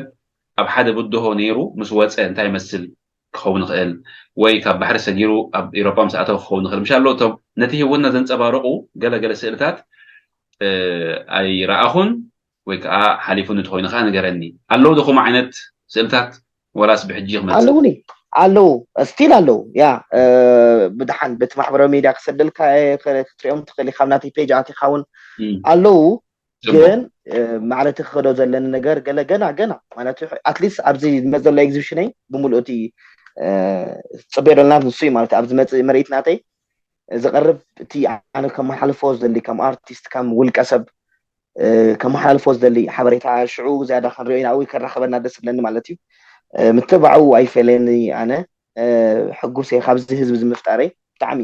ኣብ ሓደ ብድሆ ነይሩ ምስ ወፀ እንታይ ይመስል ክኸውን ይኽእል፣ ወይ ካብ ባሕሪ ሰጊሩ ኣብ ኤሮፓ ምስ ኣተወ ክኸውን ይኽእል። ምሻሎ እቶም ነቲ ህይወትና ዘንፀባርቑ ገለገለ ስእልታት ኣይረኣኹን ወይ ከዓ ሓሊፉኒ እንተኾይኑ ከዓ ንገረኒ። ኣለዉ ዶ ከምኡ ዓይነት ስእልታት ወላስ ብሕጂ ክመፅእ? ኣለዉኒ፣ ኣለዉ፣ ስቲል ኣለዉ። ያ ብድሓን በቲ ማሕበራዊ ሚድያ ክሰደልካ ክትሪኦም ትኽእል ኢኻ፣ ኣብ ናተይ ፔጅ ኣቲኻ እውን ኣለዉ። ግን ማዕለቲ ክኸዶ ዘለኒ ነገር ገለ ገና ገና ማለት ኣትሊስት ኣብዚ ዝመፅ ዘሎ ኤግዚቢሽነይ ብምሉእ እቲ ፅበዮ ዘለና ንሱ እዩ ማለት ኣብ ዝመፅእ ምርኢት ናተይ ዝቐርብ እቲ ኣነ ከመሓልፎ ዝደሊ ከም ኣርቲስት ከም ውልቀ ሰብ ከመሓላልፎ ዝደሊ ሓበሬታ ሽዑ ዝያዳ ክንሪኦ ኢና ወይ ከራኸበና ደስ ዝብለኒ ማለት እዩ። ምትብባዑ ኣይፈለየኒ። ኣነ ሕጉስ እየ ካብዚ ህዝቢ ዝምፍጣረይ ብጣዕሚ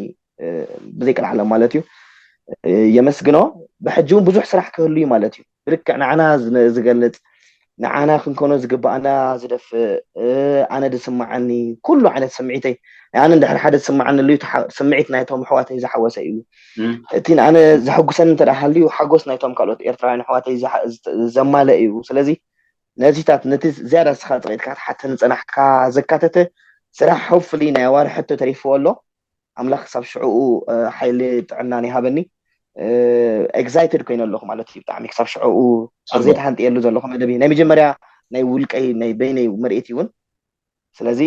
ብዘይቀልዓለም ማለት እዩ። የመስግኖ። ብሕጂ እውን ብዙሕ ስራሕ ክህሉ እዩ ማለት እዩ። ብልክዕ ንዓና ዝገልፅ ንዓና ክንኮኖ ዝግባኣና ዝደፍእ ኣነ ዝስማዓኒ ኩሉ ዓይነት ስምዒተይ ኣነ እንድሕር ሓደ ዝስማዓኒ ኣልዩ ስምዒት ናይቶም ኣሕዋተይ ዝሓወሰ እዩ። እቲ ኣነ ዘሐጉሰኒ እንተ ሃልዩ ሓጎስ ናይቶም ካልኦት ኤርትራውያን ኣሕዋተይ ዘማልእ እዩ። ስለዚ ነዚታት ነቲ ዝያዳ ንስኻ ጸቒጥካ ክትሓተኒ ዝጸናሕካ ዘካተተ ስራሕ ሆፕፍሊ ናይ ኣዋርሕ ሕቶ ተሪፍዎ ኣሎ። ኣምላኽ ክሳብ ሽዕኡ ሓይሊ ጥዕናን ይሃበኒ። ኤግዛይትድ ኮይነ ኣለኹ ማለት እዩ። ብጣዕሚ ክሳብ ሽዕኡ ኣብ ዘይተሃንጥየሉ ዘለኹ መደብ እዩ። ናይ መጀመርያ ናይ ውልቀይ ናይ በይነይ ምርኢት እዩ እውን። ስለዚ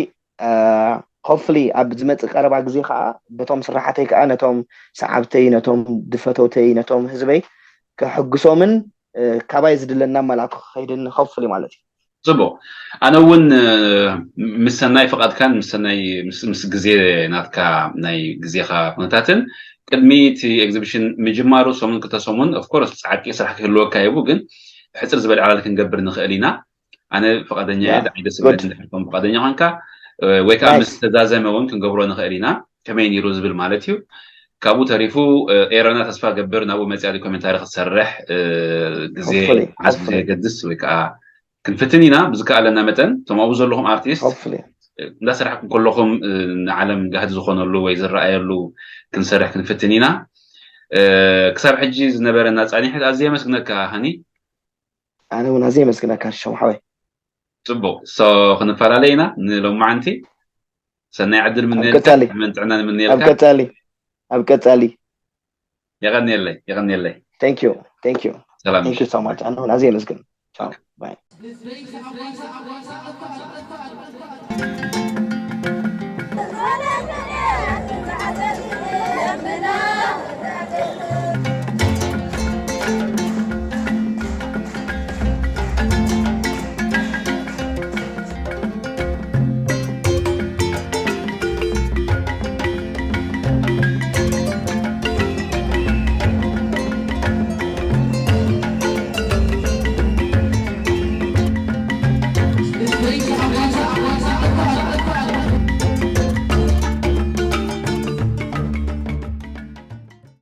ሆፕፍሊ ኣብ ዝመፅእ ቀረባ ግዜ ከዓ በቶም ስራሓተይ ከዓ ነቶም ሰዓብተይ ነቶም ድፈተውተይ ነቶም ህዝበይ ከሕግሶምን ካባይ ዝድለና መላኩ ክኸይድን ሆፕፍሊ ማለት እዩ። ፅቡቅ። ኣነ እውን ምስ ሰናይ ፍቓድካን ምስ ሰናይ ምስ ግዜ ናትካ ናይ ግዜኻ ኩነታትን ቅድሚ እቲ ኤግዚቢሽን ምጅማሩ ሰሙን ክልተ ሰሙን ኦፍኮርስ ፃዕቂ ስራሕ ክህልወካ ይቡ ግን ሕፅር ዝበለ ዕላል ክንገብር ንኽእል ኢና። ኣነ ፍቓደኛ እየ። ደዓይ ደስ በለኒ እንድሕር ከም ፍቓደኛ ኾንካ ወይ ከዓ ምስ ተዛዘመ እውን ክንገብሮ ንኽእል ኢና። ከመይ ነይሩ ዝብል ማለት እዩ። ካብኡ ተሪፉ ኤረና ተስፋ ገብር ናብኡ መፅያ ኮሜንታሪ ክትሰርሕ ግዜ ዓስ ዘየገድስ ወይ ከዓ ክንፍትን ኢና ብዝከኣለና መጠን እቶም ኣብኡ ዘለኹም ኣርቲስት እንዳሰራሕኩም ከለኹም ንዓለም ጋህዲ ዝኾነሉ ወይ ዝረኣየሉ ክንሰርሕ ክንፍትን ኢና። ክሳብ ሕጂ ዝነበረና ፃኒሕት ኣዝየ የመስግነካ ሃኒ። ኣነ እውን ኣዝየ የመስግነካ ሸሙ ሓወይ። ፅቡቅ ሶ ክንፈላለ ኢና ንሎማዓንቲ። ሰናይ ዕድል ምንየልካ። ጥዕና ንምንየልካ። ኣብ ቀፃሊ የቐንየለይ የቐንየለይ። Thank you thank you ሰላም። Thank you so much ኣነ እውን ኣዝየ የመስግን።